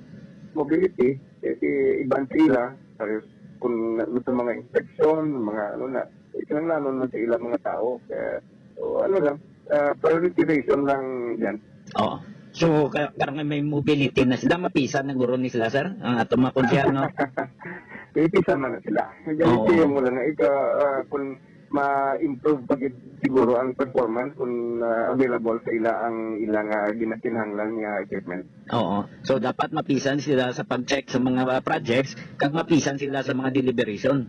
mobility. Eh, si iban sila, parehas kung na-, sa mga inspeksyon, mga ano na, eh, kinahanglanon man sa ilang mga tao. Kaya, o, ano lang, ah, prioritization lang yan. Oo. So, ka-, karong may mobility na sila, mapisan na guro ni sila, sir? Ang ato mga konsehal, no? Pipisan man na sila. Ganito Oo. yung mula na ika, ah, kung ma-improve pa gid siguro ang performance kung, ah, available sa ila ang ilang, ah, ginakinahanglan nga equipment. Oo. So, dapat mapisan sila sa pag-check sa mga, ah, projects, kag mapisan sila sa mga deliberation.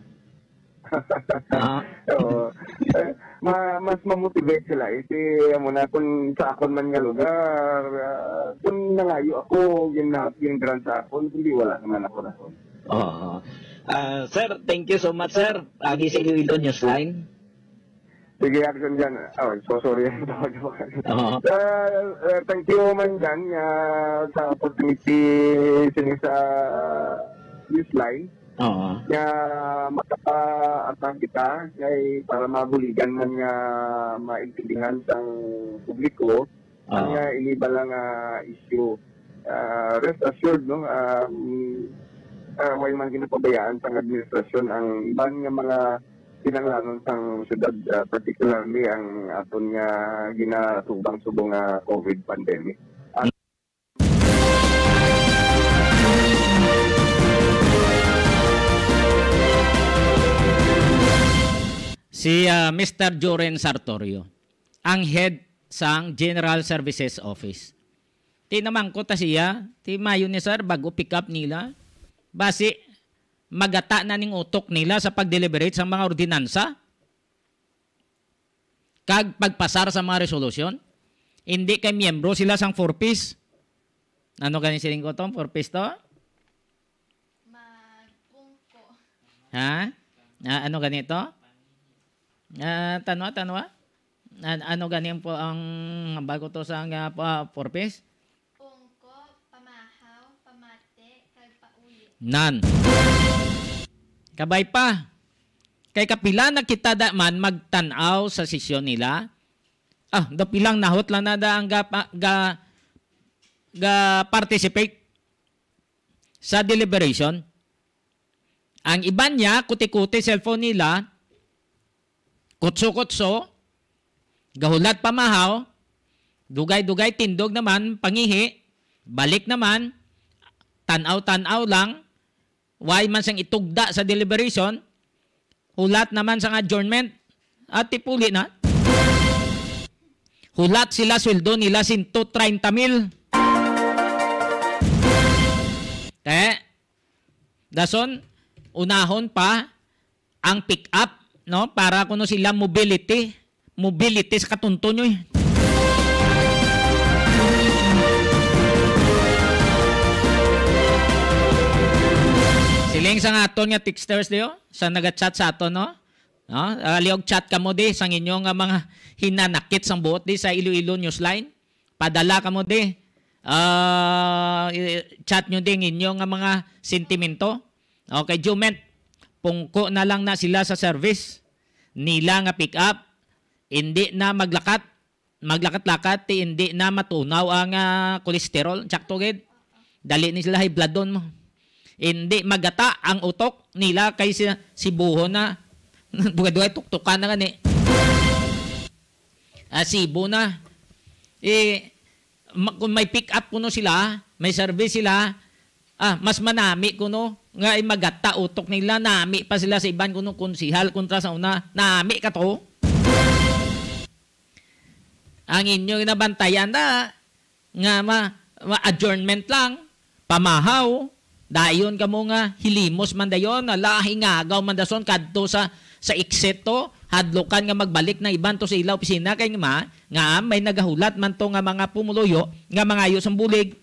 Ah. Oo. Eh, ma-, mas ma-motivate sila. Eh, si, amo na, kung sa akon man nga lugar, ah, kung nangayo ako, gina-, gin-grant sa akon, kundi wala naman ako na. Oo. Ah, sir, thank you so much, sir. Agi sa Iloilo Newsline. Sige, action dyan. Oh, so sorry. Oo. Ah, ah, thank you man dyan nga sa opportunity sini sa Newsline. Oo. Nga makapa-, atang kita kay para mabuligan man nga maintindihan sang publiko ang, ah, ini bala nga issue. Ah, rest assured, no, ah, mm, ah, way man ginapabayaan sang administrasyon ang iban nga mga kinahanglanon sang syudad, ah, particularly ang aton nga ginatubang subong nga COVID pandemic. At Si, ah, Mister Joren Sartorio, ang head sang General Services Office. Ti namangkot ta siya, ti mayo ni sir, bago pick up nila. Basi, magata na ning utok nila sa pag-deliberate sa mga ordinansa kag pagpasar sa mga resolusyon. Hindi kay miyembro sila sang Four Ps. Ano gani siling ko to? Four Ps to? Magpungko. Ha? Ah, ano gani to? Ah, tanwa, tanwa? An-, ano gani ang po ang bago to sa nga pa, Four Ps? Pungko, pamahaw, pamati, kag pauli. Nan. Kabay pa. Kay kapila na kita da man magtan-aw sa sesyon nila. Ah, daw pilang nahot lang na da ang ga, ga, ga participate sa deliberation. Ang iban niya, kuti-kuti cellphone nila, kutso-kutso, gahulat pamahaw, dugay-dugay tindog naman, pangihi, balik naman, tan-aw-tan-aw lang, way man sang itugda sa deliberation, hulat naman sang adjournment, at tipuli na. Hulat sila, sweldo nila sento treinta mil. Te, dason, unahon pa ang pick up, no? Para kuno sila mobility, mobility sa katunto nyo, eh. Siling sa nga aton nga texters diyo, sa naga-chat sa aton, no? No? Ah, liog chat kamo di sa inyo nga mga hinanakit sang buot di sa Iloilo Newsline. Padala kamo di. Ah, i-, chat nyo di ang inyo nga mga sentimento. Okay, Jument, pungko na lang na sila sa service nila nga pick up. Hindi na maglakat, maglakat-lakat, ti hindi na matunaw ang, ah, cholesterol. Sakto gid. Dali ni sila hibladon mo. Hindi magata ang utok nila kay si, sibuhon na. Duwa-duwa tuktukan na gani. Ah, sibo na. Eh, ma-, kung may pick up kuno sila, may service sila, ah, mas manami kuno nga ay magata utok nila, nami pa sila sa iban kuno konsihal kontra sa una. Nami ka to. Ang inyo ginabantayan na nga ma, ma-, adjournment lang, pamahaw, dayon kamo nga hilimos man dayon, ala, hingagaw man dason kadto sa, sa exit to, hadlukan nga magbalik na iban to sa ila opisina, kay nga, nga may nagahulat man to nga mga pumuluyo nga mangayo sang bulig.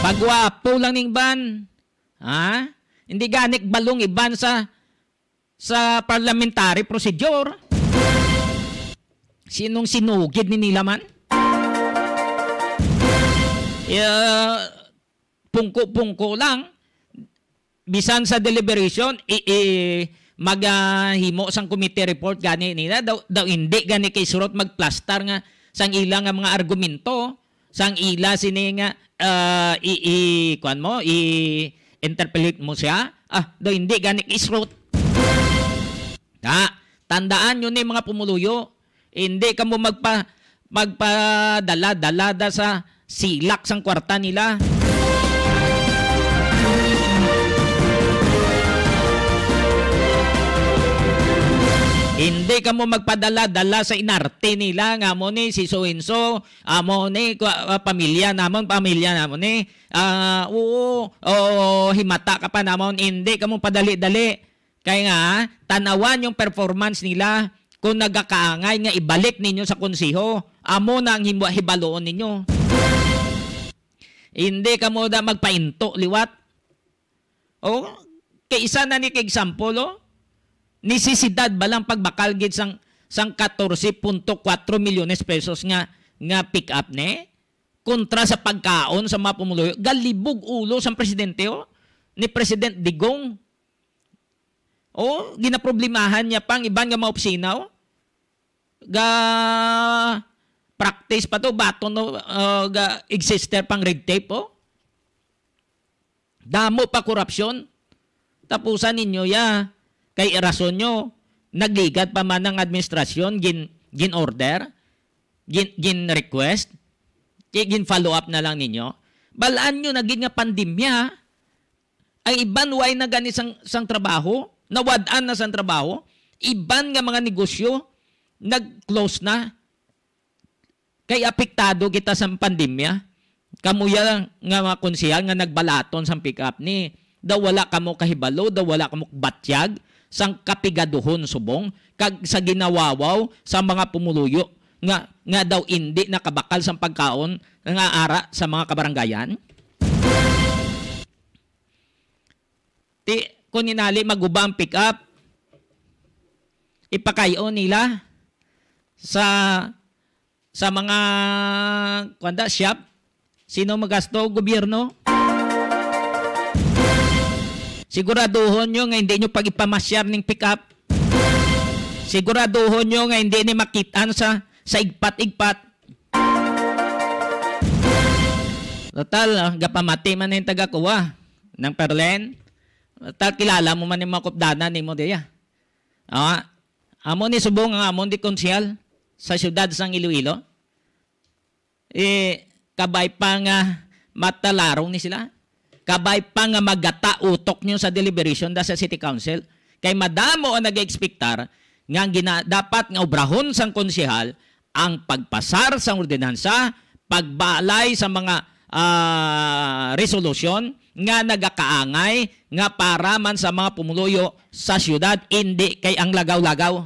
Pagwapo lang ning ban. Ha? Hindi gani balong iban sa, sa parliamentary procedure. Sinong sinugid ni nila man? Yeah, pungko-pungko lang. Bisan sa deliberation, i, i, mag, ah, himo sang committee report gani nila. Daw, daw hindi gani kay surot magplastar nga sang ila nga mga argumento. Sang ila sini nga, ah, i, i, kuwan mo, i-interpolate mo siya, ah, daw hindi gani isrot. Ha? Tandaan nyo ni mga pumuluyo, hindi kamo magpa-, magpadala-dala da sa silak sang kwarta nila. Hindi kamo magpadala-dala sa inarte nila nga mo ni si so and so, amo ni, kwa-, ah, pamilya namon, pamilya namon ni. Ah, oo, oo, himata ka pa namon, hindi kamo padali-dali. Kay nga, tanawan yung performance nila kung nagakaangay nga ibalik ninyo sa konseho. Amo na ang himba-, hibaloon ninyo. Hindi kamo da magpainto liwat. O, kay isa na ni ka example, o. Nisisidad ba lang pagbakal gid sang, sang katorse punto kwatro milyones pesos nga, nga pick up ni? Kontra sa pagkaon sa mga pumuluyo, galibog ulo sang presidente, o, ni President Digong. O, ginaproblemahan niya pang iban nga mga opisina, o. Ga practice pa to, baton, no, uh, ga existe pang red tape, o. Damo pa korupsyon. Tapusan ninyo ya. Kay rason nyo, nagligad pa man ang administrasyon, gin, gin-order, gin, gin-request, kay gin-follow up na lang ninyo. Balaan nyo na gid nga pandemya, ang iban way na gani sang, sang trabaho, nawad-an na sang trabaho, iban nga mga negosyo, nag-close na. Kay apektado kita sang pandemya. Kamo ya nga mga konsehal nga nagbalaton sang pick-up ni, daw wala kamo kahibalo, daw wala kamo batyag sang kapigaduhon subong kag sa ginawawaw sa mga pumuluyo nga, nga daw indi nakabakal sang pagkaon nga ara sa mga kabarangayan. Ti, kung inali maguba ang pick-up, ipakay-on nila sa, sa mga, kuwan da, shop. Sino magasto? Gobyerno. Siguraduhon nyo nga hindi nyo pag-ipamasyar ning pick-up. Siguraduhon nyo nga hindi ni makitaan sa, sa igpat-igpat. Total, ah, gapamati man ang taga-kuha ng Perlen. Total, kilala mo man yung mga kupdanan nimo diya. Ah, amo ni subong ang amon di konsyal sa siyudad sang Iloilo. Eh, kabay pa nga matalarong ni sila. Kabay pa nga magata utok nyo sa deliberation da sa City Council. Kay madamo ang nag-expectar nga ang gina-, dapat nga obrahon sang konsehal ang pagpasar sang ordinansa, pagbalay sa mga, ah, resolusyon nga nagakaangay nga para man sa mga pumuluyo sa siyudad, indi kay ang lagaw-lagaw.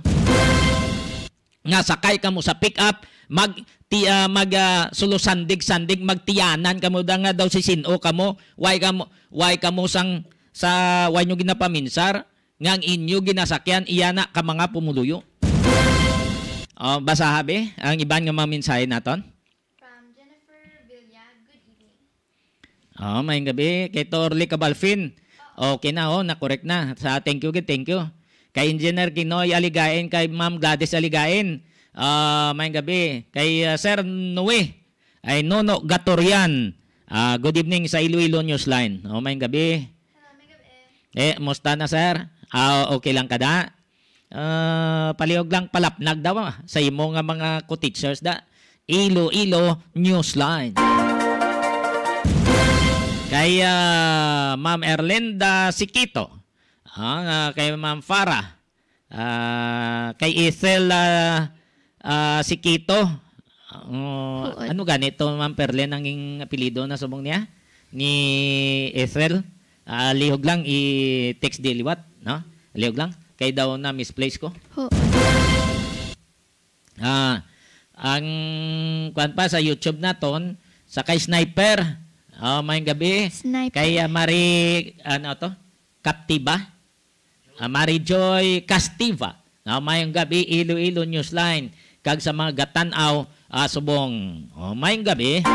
Nga sakay kamo sa pick-up, mag, ti-, ah, mag, ah, sulusandig-sandig, magtiyanan kamo da nga daw si sin-o kamo, why kamo, why kamo sang, sa, why nyo ginapaminsar, nga ang inyo ginasakyan, iya na ka mga pumuluyo. Oh, basaha, be, ang iban nga mga mensahe naton. From Jennifer Villa, good evening. Oh, maayong gabi. Kay Torly Cabalfin, Okay na, oh, na-correct na. Sa, thank you, gid, thank you. Kay Engineer Kinoy Aligain, kay Ma'am Gladys Aligain. Ah, maayong gabi. Kay, ah, Sir Noe, ay Nono Gatorian. Ah, good evening sa Iloilo Newsline. Oh, maayong gabi. Eh, musta na, sir? Ah, okay lang ka da? Ah, palihog lang palapnag daw, ah, sa imo nga mga co-teachers da. Iloilo Newsline. Kay, ah, Ma'am Erlinda Sikito. Ah, nga kay Ma'am Farah. Ah, kay Ethel, ah, ah, Sikito. Oh, Huod. Ano gani to, Ma'am Perlen, ang ing apelyido na subong niya? Ni Ethel? Ah, lihog lang, i-text di liwat, no? Lihog lang. Kay daw na misplace ko. Huod. Ah, ang kuwan pa sa YouTube naton, sa kay Sniper. Oh, maayong gabi. Sniper. Kay, ah, Mari, ano to? Captiva. Ah, Mari Joy Castiva. Ah, maayong gabi, Iloilo Newsline. Kag sa mga gatan-aw, ah, subong. Oh, maayong gabi.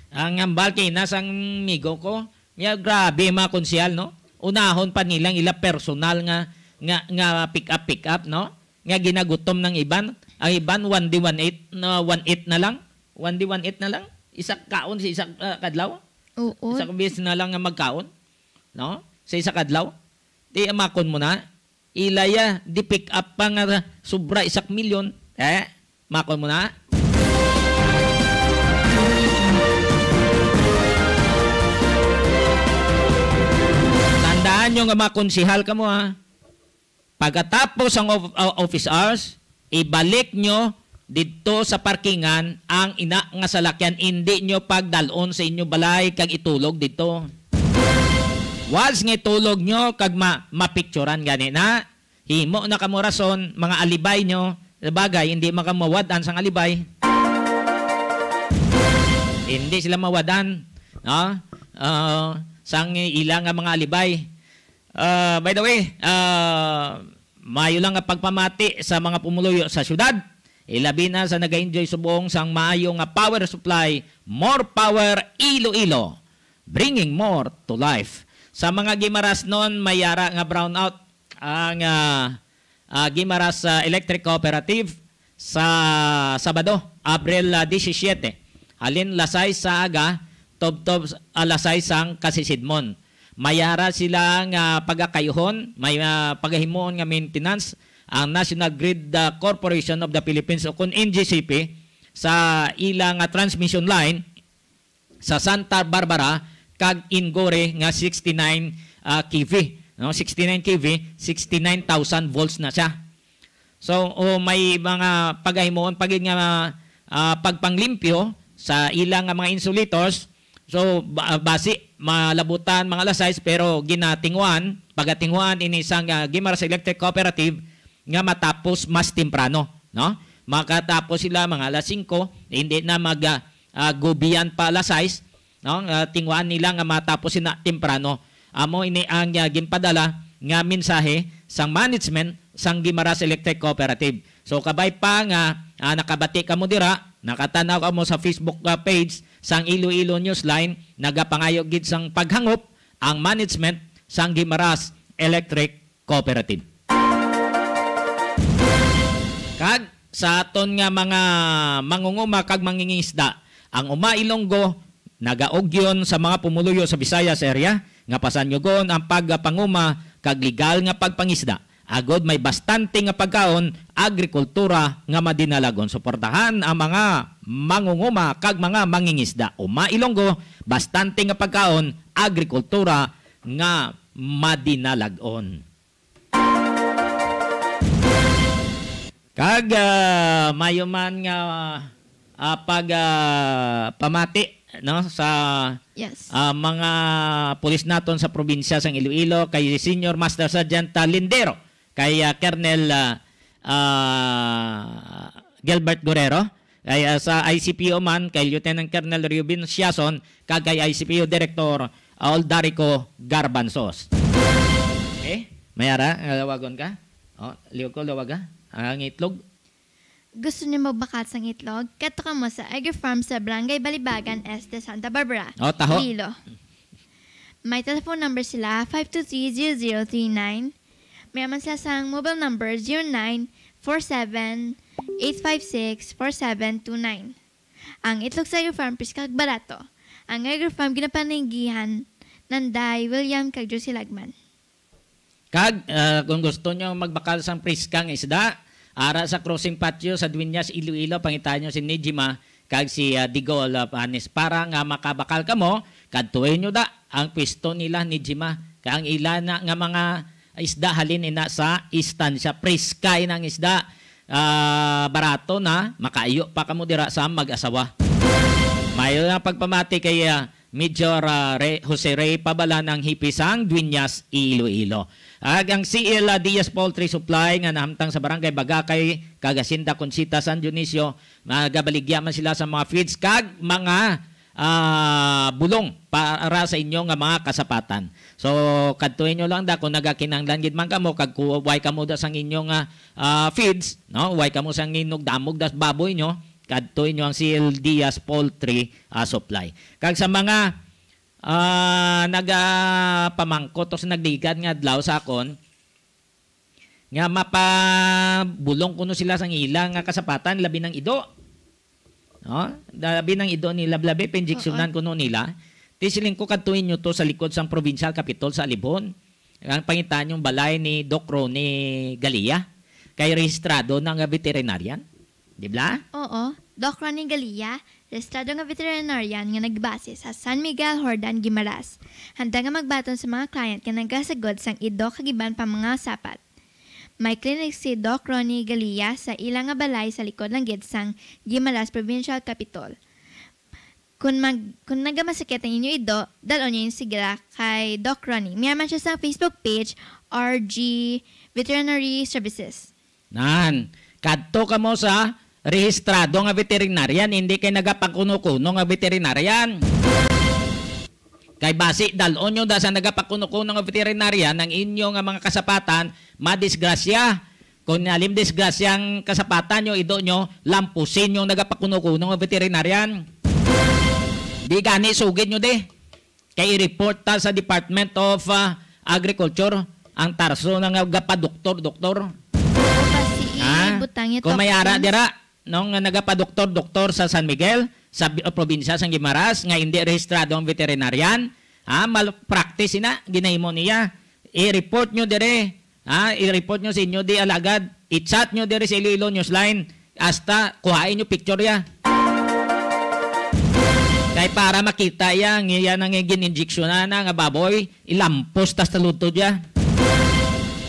Ang hambal kay na sang migo ko, nga grabe mga konsehal, no? Unahon pa nilang ila personal nga, nga, nga pick up, pick up, no? Nga ginagutom ng iban. Ang iban, one day, one eat, no, one eat na lang. One day, one eat na lang. Isa kaon sa isa, ah, kadlaw. Oo. Isa ka beses na lang nga magkaon, no? Sa isa kadlaw. Di amakon mo na. Ilaya, di pick up pa nga sobra isak milyon. Eh, makon mo na. Tandaan nyo nga mga konsihal kamo, ha. Pagkatapos ang of-, uh, office hours, ibalik nyo didto sa parkingan ang ina nga salakyan, indi nyo pagdalon sa inyo balay kag itulog didto. Once nga itulog nyo kag ma-, mapicturan gani na, himo na kamo rason, mga alibay nyo, sa bagay, hindi man kamo mawad-an sang alibay. Hindi sila mawad-an, no? Ah, sang ila nga mga alibay. Ah, by the way, ah, maayo lang nga pagpamati sa mga pumuluyo sa syudad, ilabi na sa naga-enjoy subong sang maayo nga power supply, more power Iloilo, bringing more to life. Sa mga Guimaras non, may yara nga brownout ang, ah, ah, Guimaras, ah, Electric Cooperative sa Sabado, Abril, ah, disisyete. Halin alas sais sa aga, tubtob alas sais sang kasisidmon. May ara sila nga pagakayuhon, may, ah, pagahimuon nga maintenance ang National Grid, ah, Corporation of the Philippines, o kon N G C P, sa ila nga transmission line sa Santa Barbara kag Ingore nga sixty-nine, ah, K V, no? Sixty-nine K V, sixty-nine thousand volts na siya. So, o may mga pagahimuon pa gid nga, ah, pagpanglimpyo sa ila nga mga insulators. So, ba-, basi malabutan mga alas sais, pero ginatinguan, pagatinguan ini sang, ah, Guimaras Electric Cooperative nga matapos mas temprano, no? Makatapos sila mga alas singko, hindi na mag, ah, ah, gubiyan pa alas sais, no? Ah, tinguan nila nga matapos sina temprano. Amo ini ang, ah, ginpadala nga mensahe sang management sang Guimaras Electric Cooperative. So, kabay pa nga, ah, nakabati kamo dira, nakatan-aw kamo sa Facebook, ah, page sang Iloilo Newsline, nagapangayo gid sang paghangop ang management sang Guimaras Electric Cooperative. Kag sa aton nga mga mangunguma kag mangingisda, ang Uma Ilonggo nagaugyon sa mga pumuluyo sa Visayas Area nga pasanyugon ang pagpanguma kag legal nga pagpangisda, agod may bastante nga pagkaon, agrikultura nga madinalag-on. Suportahan ang mga mangunguma kag mga mangingisda. Uma Ilonggo, bastante nga pagkaon, agrikultura nga madinalag-on. Kag, ah, mayo man nga, ah, pag, ah, pamati, no, sa, Yes. ah, mga pulis naton sa probinsya sang Iloilo, kay Senior Master Sergeant, ah, Lindero, kay, ah, Colonel, ah, ah, Gilbert Guerrero, kay, ah, sa I C P O man, kay Lieutenant Colonel Reuben Siason, kag kay I C P O Director, ah, Aldarico Garbanzos. Okay? May ara, ah, lawagon ka? Oh, liog ko, lawaga. Ang itlog. Gusto niyo magbakat sang itlog? Kadto kamo sa Agri Farm sa Barangay Balibagan Este, Santa Barbara. Oh, taho. Iloilo. May telephone number sila, five two three zero zero three nine. May man sila sang mobile number, zero nine four seven eight five six four seven two nine. Ang itlog sa Agri Farm, presko kag barato. Ang Agri Farm, ginapaninggihan, Nanday, William, kag Josie Lagman. Kag, ah, kung gusto nyo magbakal sang priskang isda, ara sa crossing patio sa Dueñas, Iloilo, pangitaan nyo si Nijima kag si, ah, Digol, ah, Panis. Para nga makabakal kamo, kadtuin nyo da ang pwesto nila, Nijima. Kag ang ila na nga mga isda halin ina sa istansya. Priska ina ang isda. Ah, barato na, makaayo pa kamo dira sa mag-asawa. Mayo na pagpamati kay, ah, Major, ah, Re-, Jose Rey Pabala ng Hipisang, Dueñas, Iloilo. Ag ang C L, ah, Diaz Poultry Supply nga nahamtang sa Barangay Bagakay, kag Hacienda Conchita, San Dionisio, magabaligya man sila sa mga feeds kag mga, ah, bulong para sa inyo nga mga kasapatan. So, kadtuin nyo lang da kung nagakinahanglan gid man kamo kag ku-, way kamo da sang inyo nga, ah, feeds, no? Way kamo sang inugdamog das baboy nyo, kadtuin nyo ang C L Diaz Poultry, ah, Supply. Kag sa mga, ah, nagapamangkot o sa nagligad nga adlaw sa akon, nga mapabulong kuno sila sang ila nga kasapatan, labi nang ido. No? Labi nang ido nila, labi pa-injeksyonan Oo. kuno nila. Ti siling ko, kadtuin nyo to sa likod sang provincial capitol sa Alibon. Ang pangitaan yung balay ni Doc Ronnie Galia. Kay rehistrado na nga veterinarian. Di ba? Oo. Doc Ronnie Galia, rehistrado nga veterinarian nga nagbase sa San Miguel, Jordan, Guimaras. Handa nga magbaton sa mga client nga nagasagod sang ido kag iban pa mga sapat. May clinic si Doc Ronnie Galia sa ila nga balay sa likod lang gid sang Guimaras Provincial Capitol. Kung mag-, kung nagamasakit ang inyo ido, dalon niyo yung sigla kay Doc Ronnie. May man siya sa Facebook page, R G Veterinary Services. Nan, kadto kamo sa rehistrado nga veterinarian, hindi kay nagapakuno-kuno nga veterinarian. Kay basi, dalon nyo da sa nagapakuno-kuno nga veterinarian ang inyo nga mga kasapatan, madisgrasya. Kung nalim disgrasya ang kasapatan nyo, ido nyo, lampusin yung nagapakuno-kuno nga veterinarian. Di gani, sugid nyo di. Kay i-report ta sa Department of, ah, Agriculture ang tarso na nga gapadoktor-doktor. Oo, basi Ha? ibutang niya Kung may ara toxins. dira, no, nga naga-doktor-doktor sa San Miguel, sa bi-, probinsya sang Guimaras, nga hindi rehistrado ang veterinarian, ha, malpractice ina ginahimo niya. I-report nyo dire, ha, i-report nyo sa inyo di alagad, i-chat nyo dire sa Iloilo Newsline, hasta kuhain nyo picture ya. Kay para makita ya, nga yan ang gin-injeksyonan na nga baboy, ilampos tas taludtod ya.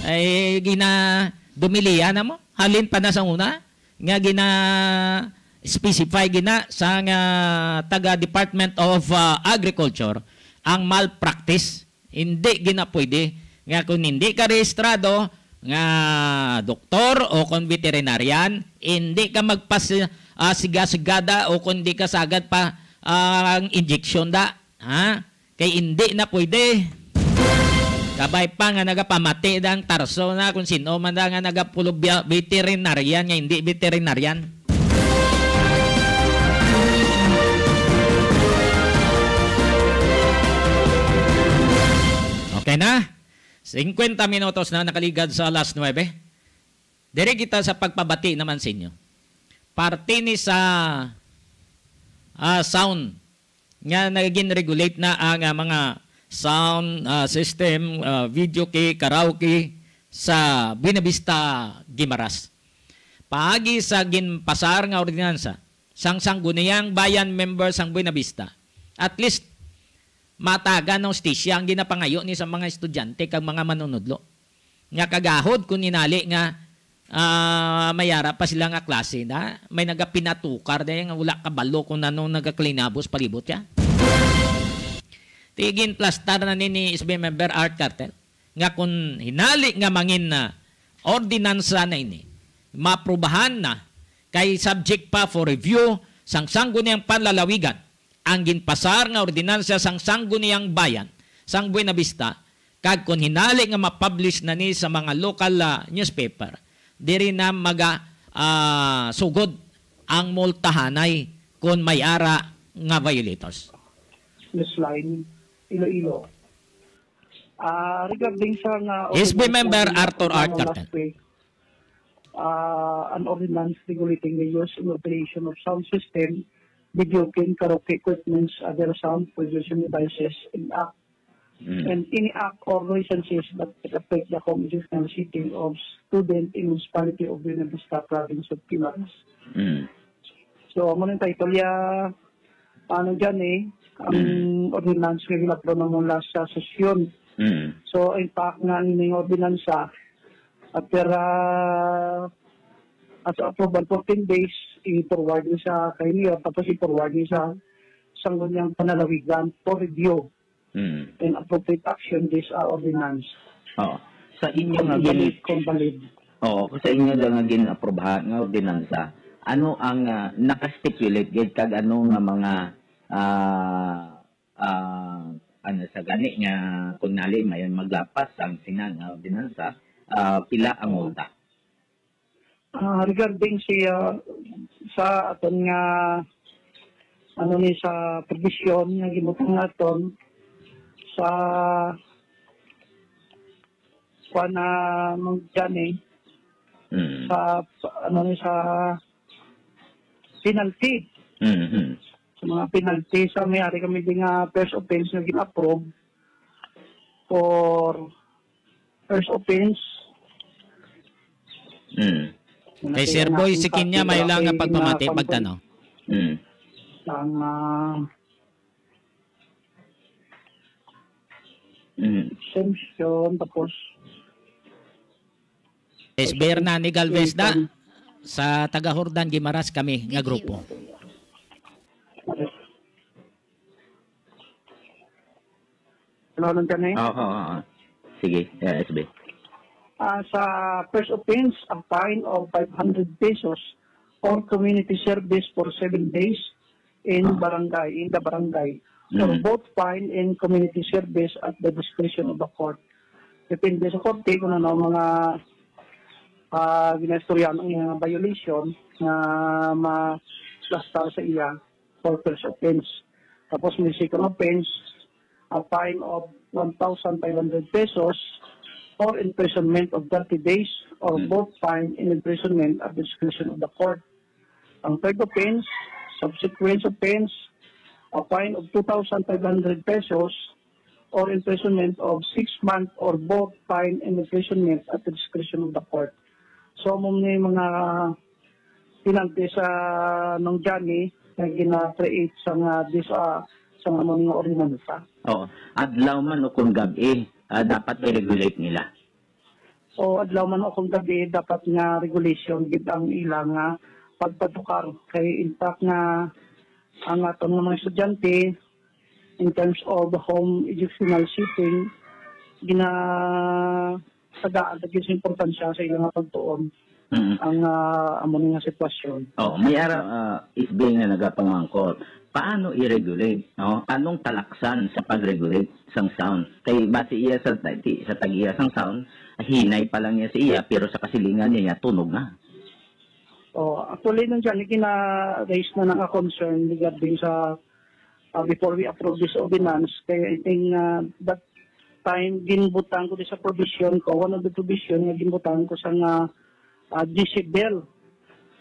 Ay, gina-, dumilian na mo, halin pa na sa una. nga gina-specify gina sa nga taga Department of, ah, Agriculture ang malpractice. Hindi gina pwede nga kung hindi ka rehistrado nga doktor o kung veterinarian, hindi ka magpas-, ah, siga-sigada o kung hindi ka sagad pa, ah, ang injection da. Ha? Kay indi na pwede. Kabay pa nga nagapamati da ang tarso na kung sino man da nga nagapulubya-, veterinarian nga indi veterinarian. Okay na? Singkwenta minutos na nakaligad sa alas nuebe. Diri kita sa pagpabati naman sa inyo. Parte ni sa, ah, sound nga nagin-regulate na ang, ah, mga sound, ah, system, ah, video key, karaoke sa Buenavista, Guimaras. Paagi sa ginpasar nga ordinansa sang Sangguniang Bayan member sang Buenavista, at least matagan ng hustisya ang ginapangayo ni sa mga estudyante kag mga manunudlo. Nga kagahod kung inali nga, ah, may ara pa sila nga klase na, may nagapinatukar na nga wala kabalo kung anong nagaklinabos palibot ya. Ti ginplastar na ni, ni S B member Art Cartel nga kung hinali nga mangin na ordinansa na ini, maprubahan na kay subject pa for review sang Sangguniang Panlalawigan ang ginpasar nga ordinansa sang Sangguniang Bayan sang Buenavista, kag kon hinali nga ma-publish na ni sa mga lokal, ah, newspaper, diri na maga, ah, sugod ang multahanay kon may ara nga violators. Newsline, Iloilo. Ah, regarding sa nga S B ordinance member nga Arthur Art ginaproblema Cartel. Last week, ah, an ordinance regulating the use and operation of sound system, video game, karaoke equipments, other sound producing devices, and act, Mm. and any act or nuisances that affect the home educational setting of student in municipality of Buena Vista, province of Camarines. Mm. So, amo ning title ya, ano dyan eh, ang Mm. ordinance nga gin-approve na mula sa sesyon. Mm. So, in fact, nga ang ining ordinansa, after, ah, as approval fourteen days, i-forward ni sa kay Mayor, tapos i-forward ni sa sangguniang panalawigan for review Mm. and appropriate action this, ah, ordinance. Oo. Sa inyo Kung nga gin-, valid, kung valid. Oo, sa inyo daw nga gin-aprobahan nga ordinansa, ano ang, ah, naka-stipulate gid kag ano nga mga, ah, ah, ano sa gani nga kung nali may maglapas ang sinan nga ordinansa, ah, pila ang multa? Ah, regarding si, ah, sa aton nga, ano ni, sa provision nga gibutang naton sa kuan na, Mang Johnny, Mm. sa, ano ni, sa penalty. Mm-hmm. Sa mga penalty, sa may ari kami din nga first offense nga gin-approve for first offense. Mm. Kay Sir Boy, si Kenya, may lang nga pagpamati, pagtanaw. Mm. Ang, ah, Mm. Assumption, tapos Miss Berna ni Galvez da, sa taga Jordan, Guimaras kami nga grupo. Hello, Lon Johnny? Oo, oo, oo. Sige, eh, S B. Ah, sa first offense, a fine of five hundred pesos or community service for seven days in Ah. barangay, in the barangay. Or Mm. both fine and community service at the discretion of the court. Depende sa korte kung ano mga, ah, ginaistoryahan ang iyang violation na ma-plastar sa iya for first offense. Tapos may second offense, a fine of one thousand five hundred pesos or imprisonment of thirty days or Hmm. both fine and imprisonment at the discretion of the court. Ang third offense, subsequent offense, a fine of two thousand five hundred pesos or imprisonment of six months or both fine and imprisonment at the discretion of the court. So, amo ni mga penalty sa nung Johnny nga gina-create sa nga dis-, ah, sa nga mga ordinansa. Oo. Adlaw man o kung gab-i, ah, dapat i-regulate nila. O adlaw man o kung gab-i, dapat nga regulation gid ang ila nga pagpatukar. Kay in fact nga ang aton nga mga estudyante, in terms of home educational setting, ginatagaan ta gyud sa importansya sa ila nga pagtuon Mm. ang, ah, amo ni nga sitwasyon. Oh, may ara, ah, S B nga nagapamangkot. Paano i-regulate, no? Anong talaksan sa pag-regulate sang sound? Kay base iya sa, sa tag-iya sang sound, hinay pa lang niya sa iya, pero sa kasilingan niya, tunog na. Oh, actually, nung dyan, gina-raise na nga concern regarding sa, ah, before we approve this ordinance. Kaya I think, ah, that time, ginbutang ko di sa provision ko, one of the provision nga ginbutang ko sa nga, ah, decibel.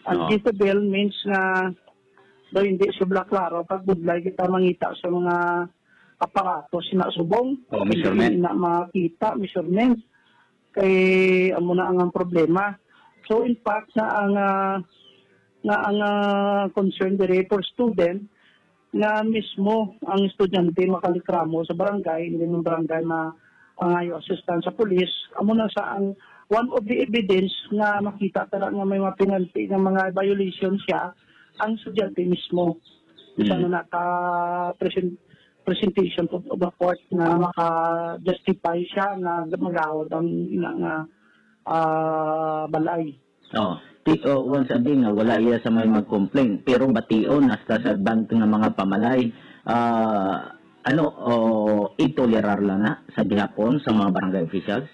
Ang Oo. decibel means nga daw hindi sobra klaro pag budlay kita mangita sa mga aparato, sina subong, Oh, hindi measurement. na makita, measurement. Kay amo na ang, ang problema. So, in fact, na ang, ah, na ang, ah, concern diri for student nga mismo ang estudyante makalikramo sa barangay, hindi man barangay na pangayo assistance sa pulis. Amo na sa ang one of the evidence nga makita tala nga may mga penalty, nga mga violation siya, ang estudyante mismo. Isa Mm. na naka-present-, presentation of, of the court na maka-justify siya nga magawad ang ina nga, ah, balay. Oh, ti-, oh, once again nga wala iya sa may mag-complain, pero bation hasta sa advance nga mga pamalay, ah, ano, oh, itolerar lang na sa gihapon sa mga barangay officials?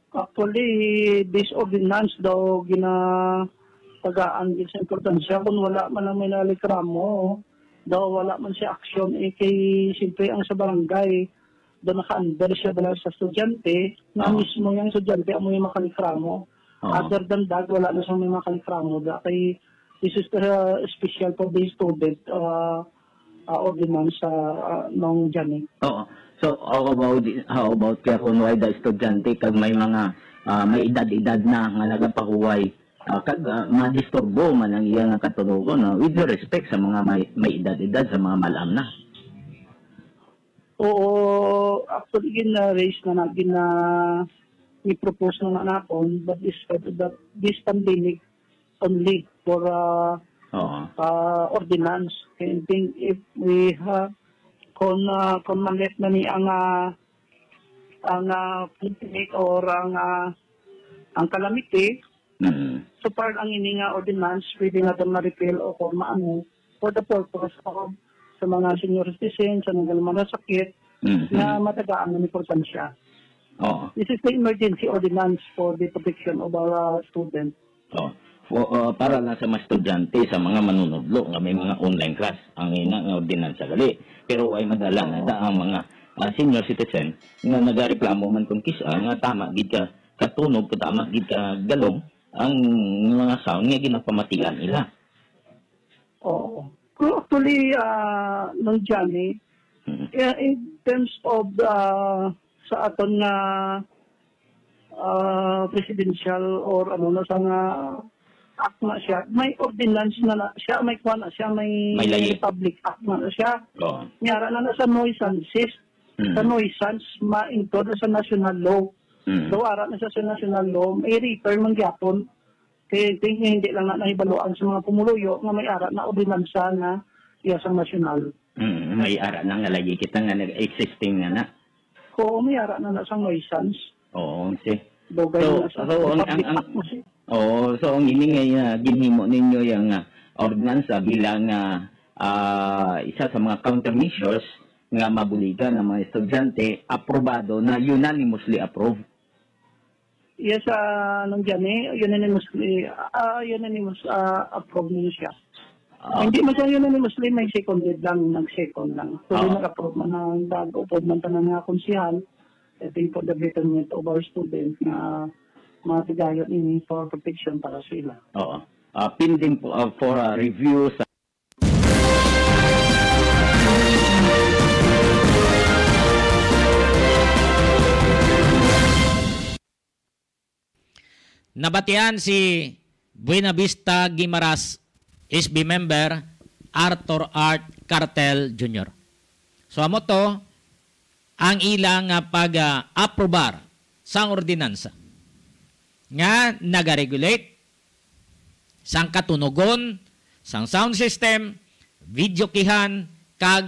Actually, this ordinance daw ginatagaan gid sa importansya kung wala man ang may nalikramo, daw wala man siya action, eh, kay siyempre ang sa barangay, do naka-under siya dala sa estudyante, nga Oo. mismo yung estudyante amo yung makalikramo. Oo. Other than that, wala na siyang may makalikramo. Da kay this is, uh, special for the student, uh, uh, ordinance sa, uh, nung Jani. Oo. So, how about, how about kaya kung wala da estudyante kag may mga, ah, may edad-edad na nga nagapahuway, ah, kag, ah, madisturbo man ang iya nga katunugon, no? With due respect sa mga may, may edad-edad, sa mga malam na. Oo, actually, gina-raise na na, gina-, i-propose na na naton, but this, that this pandemic only for, uh, Oo. uh, ordinance. And think if we have, kung, uh, kung manlet na ni ang, uh, ang, uh, pandemic or ang, uh, ang calamity, Mm. so far ang ini nga ordinance, pwede na itong ma-repeal o kung maano, for the purpose of sa mga senior citizens, sa mga sakit, Mhm. nga matagaan ng importansya. Oo. This is the emergency ordinance for the protection of our, uh, students. Oh, fo-, uh, para lang sa mga estudyante, sa mga manunudlo nga may mga online class, ang ina nga ordinansa gali. Pero way madala na da ang mga, ah, senior citizen nga nagareklamo man kung kis-, ah, nga tama gid ka katunog, tama gid ka galong ang mga sound nga ginapamatian nila. Oo. Pero actually, ah, nung Johnny, Mm. eh, in terms of, ah, sa aton nga, ah, presidential or ano na sa nga act na siya, may ordinance na, na siya, may kuha na siya, may May layi. Republic Act na, na siya. Oo. May ara na, na sa nuisances. Mm. Sa nuisance, ma-include na sa national law. Mm. So, ara na siya sa national law, may refer man gyapon. Kay, kay hindi lang na nahibaluan sa mga pumuluyo nga may ara na ordinansa na iya sa nasyonal. Mm, may ara na nga lagi kita nga nag-existing nga na. Oo, may ara na na sa nuisance. Oo, si Dugay So, na sa so, ang, ang, public ang, act mo si oo, so, ang ini nga, ah, ginhimo ninyo yang, ah, ordinansa bilang, ah, ah, isa sa mga countermeasures nga mabuligan ang mga estudyante, aprobado na, unanimously approved. Yes, ah, nung dyan eh, unanimously, ah, unanimous, ah, approve niyo siya. Ah. Hindi man siya unanimously, may seconded lang, nag-second lang. So, Ah. nag-approve man ang bag, approve man tanan nga konsehal. I think for the betterment of our students na mga tigayon ini for protection para sa ila. Oo. Ah, pending po, ah, for, ah, review sa Nabatian si Buenavista Guimaras, S B member, Arthur Art Cartel Junior. So, amo to ang ilang, ah, pag, ah, aprobar sang ordinansa nga nagaregulate sang katunogon, sang sound system, videokehan, kag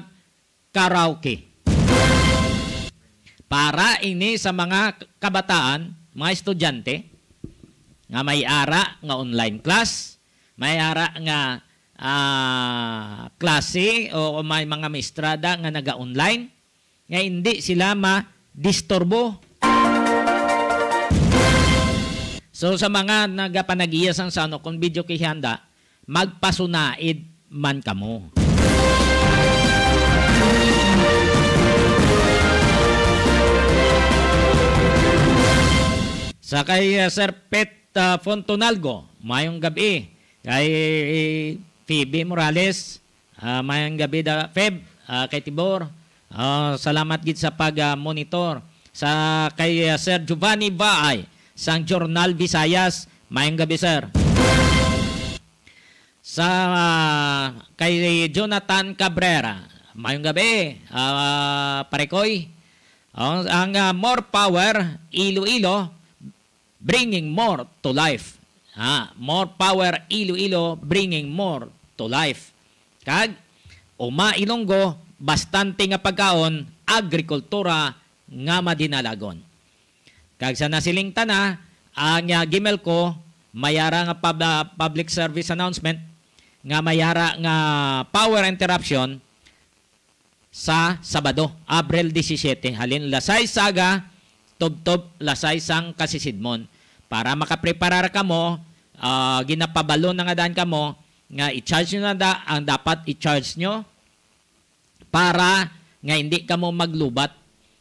karaoke. Para ini sa mga kabataan, mga estudyante, nga may ara nga online class, may ara nga, ah, klase o may mga maestrada nga naga-online, nga hindi sila madisturbo. So, sa mga nagapanagiya sang sano, kung video kay handa, magpasunaid man kamo. Sa kay, uh, Sir Pet, uh, Fontonalgo, mayong gabi. Kay Phoebe Morales, ah, mayong gabi da, Feb, ah, kay Tibor. Ah, salamat gid sa pag, ah, monitor. Sa kay, ah, Sir Giovanni Baay, sang Journal Visayas, mayong gabi, sir. Sa, ah, kay Jonathan Cabrera, mayong gabi, ah, Parekoy. Ang, ang, ah, More Power Iloilo, bringing more to life. Ha, More Power Iloilo, bringing more to life. Kag Uma Ilonggo, bastante nga pagkaon, agrikultura nga madinalagon. Kag sa nasiling tana, ang, ah, Gimelco, mayara nga pub-, ah, public service announcement, nga mayara nga power interruption, sa Sabado, Abril disisiete, halin alas sais sa aga, tubtob alas sais sang kasisidmon. Para makapreparar kamo, ah, ginapabalo na nga daan kamo nga i-charge nyo na da ang dapat i-charge nyo para nga hindi kamo maglubat.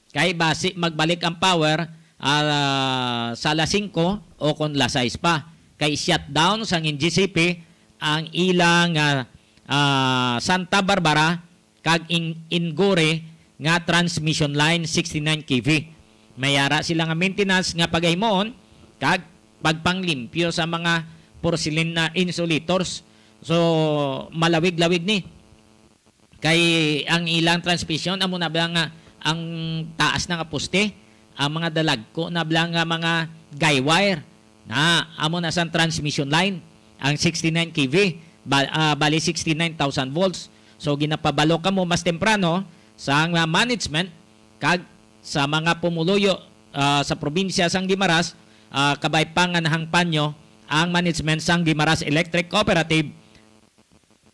Kay basi magbalik ang power, ah, sa alas singko o kon alas sais pa. Kay shutdown sang N G C P ang ilang, ah, ah, Santa Barbara kag in-, Ingore nga transmission line sixty-nine K V. May ara sila nga maintenance nga pagahimoon kag pagpanglimpyo sa mga porcelain na insulators. So, malawig-lawig ni. Kay ang ilang transmission, amo na ba nga ang taas na nga poste, ang mga dalagko na ba nga mga guy wire, na amo na sang transmission line, ang sixty-nine K V, ba-, ah, bali sixty-nine thousand volts. So, ginapabalo kamo mas temprano sa nga management kag sa mga pumuluyo, ah, sa probinsya sang Guimaras, ah, kabay pa nga nahangpan nyo ang management sang Guimaras Electric Cooperative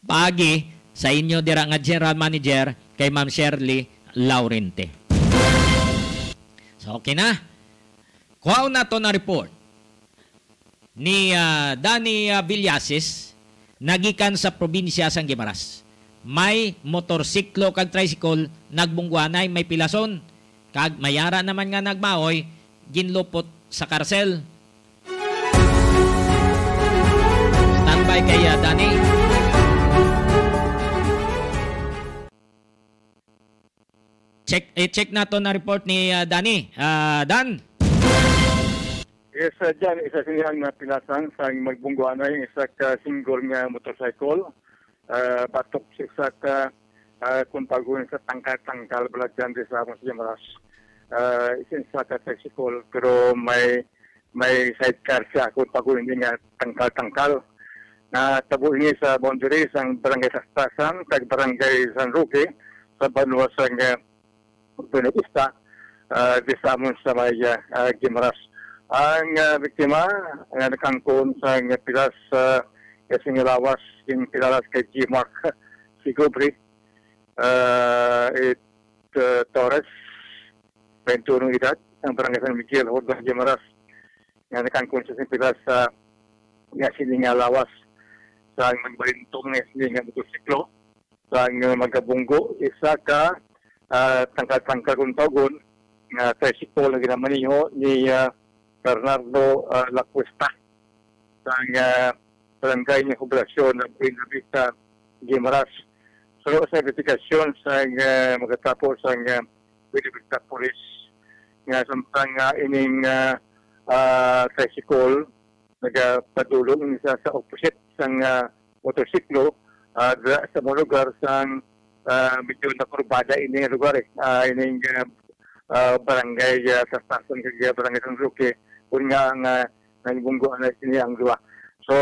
paagi sa inyo dira nga General Manager kay Ma'am Shirley Laurente. So, okay na. Kuhaon nato na report ni, ah, Danny, ah, Villasis, nagikan sa probinsya sang Guimaras. May motorsiklo kag tricycle nagbungguanay, may pilason, kag may ara naman nga nagmaoy, ginlupot sa karsel. Standby kay, ah, Danny. Check, eh, check nato na report ni, ah, Danny. Ah, Dan? Yes, uh, Jan, isa sini ang napilasan sa magbungguanay ang isa ka single nga motorcycle. Ah, batok sa isa ka, ah, kung tawgon sa tangkal-tangkal, bala dyan di sa amon sa Yamaras. Ah, isa, isa ka tricycle, pero may, may sidecar siya, kung tawgon hindi nga tangkal-tangkal. Natabo ini sa boundary sang Barangay Tastasan kag Barangay San Roque sa banwa sang, ah, Buenavista, ah, di sa amon sa may, ah, ah, Guimaras. Ang, ah, biktima nga nakangkon sang pilas, ah, kasing lawas, ginpilala kay G Mark Sigubri, ah, it, ah, Torres, twenty-one edad, ang barangay San Miguel, Hordon, Guimaras, nga nakangkon sa simpilas sa nga sini nga lawas sa magbalintong nga sini nga motorsiklo sang magabunggo, isa ka, ah, tangkal-tangkal kung tawgon, nga tricycle nga ginamaniho ni, ah, Bernardo, ah, Lacuesta sang, ah, barangay nga Poblasyon, Buenavista, Guimaras. Suno sa investigasyon sang, ah, magatapo sang, ah, Buenavista Police nga samtang, ah, ining, ah, ah, tricycle nagapadulong ini sa, sa opposite sang, ah, motorsiklo, ah, dira sa mga lugar sang, ah, medyo nakurbada ini nga lugar, eh. Ah, ining, ah, ah, barangay, ah, Tastasan kag, ah, barangay San Roque, kun nga ang, ah, nagbunggo na sini ang duha. So,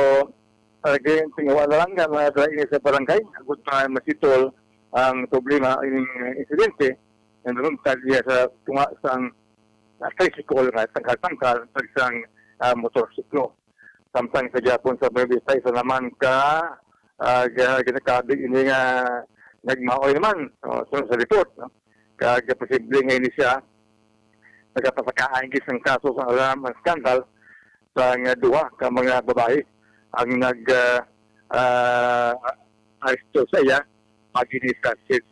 again, tinguha na lang nga mga dala ini sa barangay, agud pa masitol ang problema ining, ah, insidente nga nalungtad niya sa tunga sang, ah, tricycle nga tangkal-tangkal kag sang, ah, motorsiklo. Samtang sa gihapon sa Buenavista, isa naman ka, ah, ga-, ginakabig ini nga nagmaoy naman, oh, sunod sa report, no? Kag posible nga ini siya nagapasakaan gid sang kaso sa alarm and scandal sang duha ka mga babayi ang nag, ah, ah, aresto sa iya, pag ini sa sit-,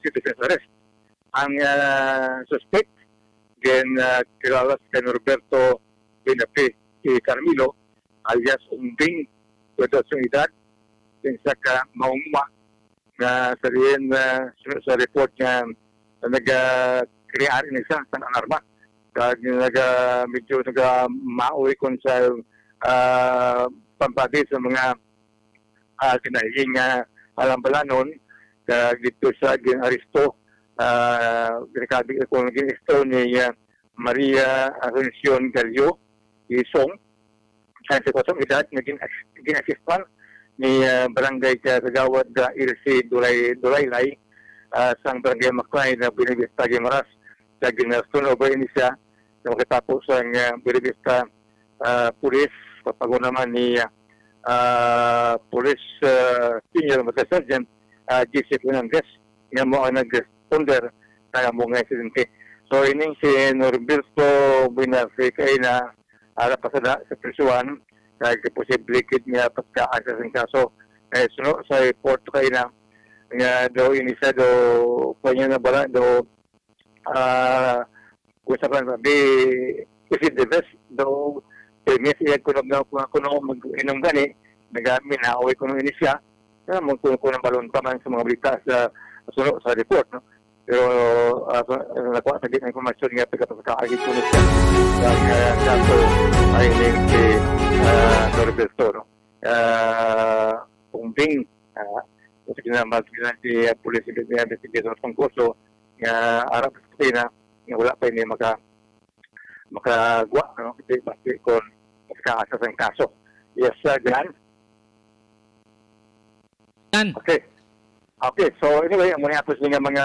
citizen's arrest. Ang, ah, suspect, gin, ah, kilala kay Norberto Binapi y Carmilo, alias Umbing, twenty-two edad, isa ka maungma nga sa diin, ah, sa, sa report nga nagakrear ini sa, sa alarma. Kag naga, medyo nagamaoy kon sa, ah, pampadi sa mga, ah, ginahing, ah, halambalanon, kag dito sa gin-aresto, ah, ginakabi, kung gin-aresto ni, ah, Maria Asuncion Gallo Isong, treinta y cuatro edad, nga gin-, gin-assistan ni, ah, Barangay ka-, Kagawad, ah, Ilse Dulay, Dulaylay, ah, sang Barangay Maclay na Buenavista, Guimaras, sa gin-aresto na ubay ni siya, sa makatapo sang, ah, Buenavista, ah, Police, papago naman ni, ah, ah, Police, ah, Senior Master Sergeant, ah, J C Fernandez, nga mo ang nag-responder sa amo nga insidente. So, ining si Norberto Buenafrica ay na ara pa sa da-, sa prisuhan, kag posible gid nga paskaan sa sing kaso. Kay suno sa report kay na nga daw ini siya daw, pa niya na bala daw ah, kung sa, be, is it the best? Daw, kay may siya kuno nga, kuno mag-inom gani, nagami na, away kuno ini siya. Ah, mo kuno, kuno balon pa man sa mga balita sa, sa, sa report, no? Pero, ah, sa, nakuha sa di na informasyon nga taga-, taga-, agi kuno siya. Sa, ah, kaso, ay, ni si, ah, Norberto, no? Ah, Tumbing, ah, kasi kinamahal sila si, ah, Police Investigator Tungkoso, nga arap sa Pilipinas, nga wala pa ini maka-, makagwa, no? Kasi basi kung makaasa sang kaso. Yes, sir, Jan? Yan. Okay. Okay, so anyway, amo ni ato sini nga mga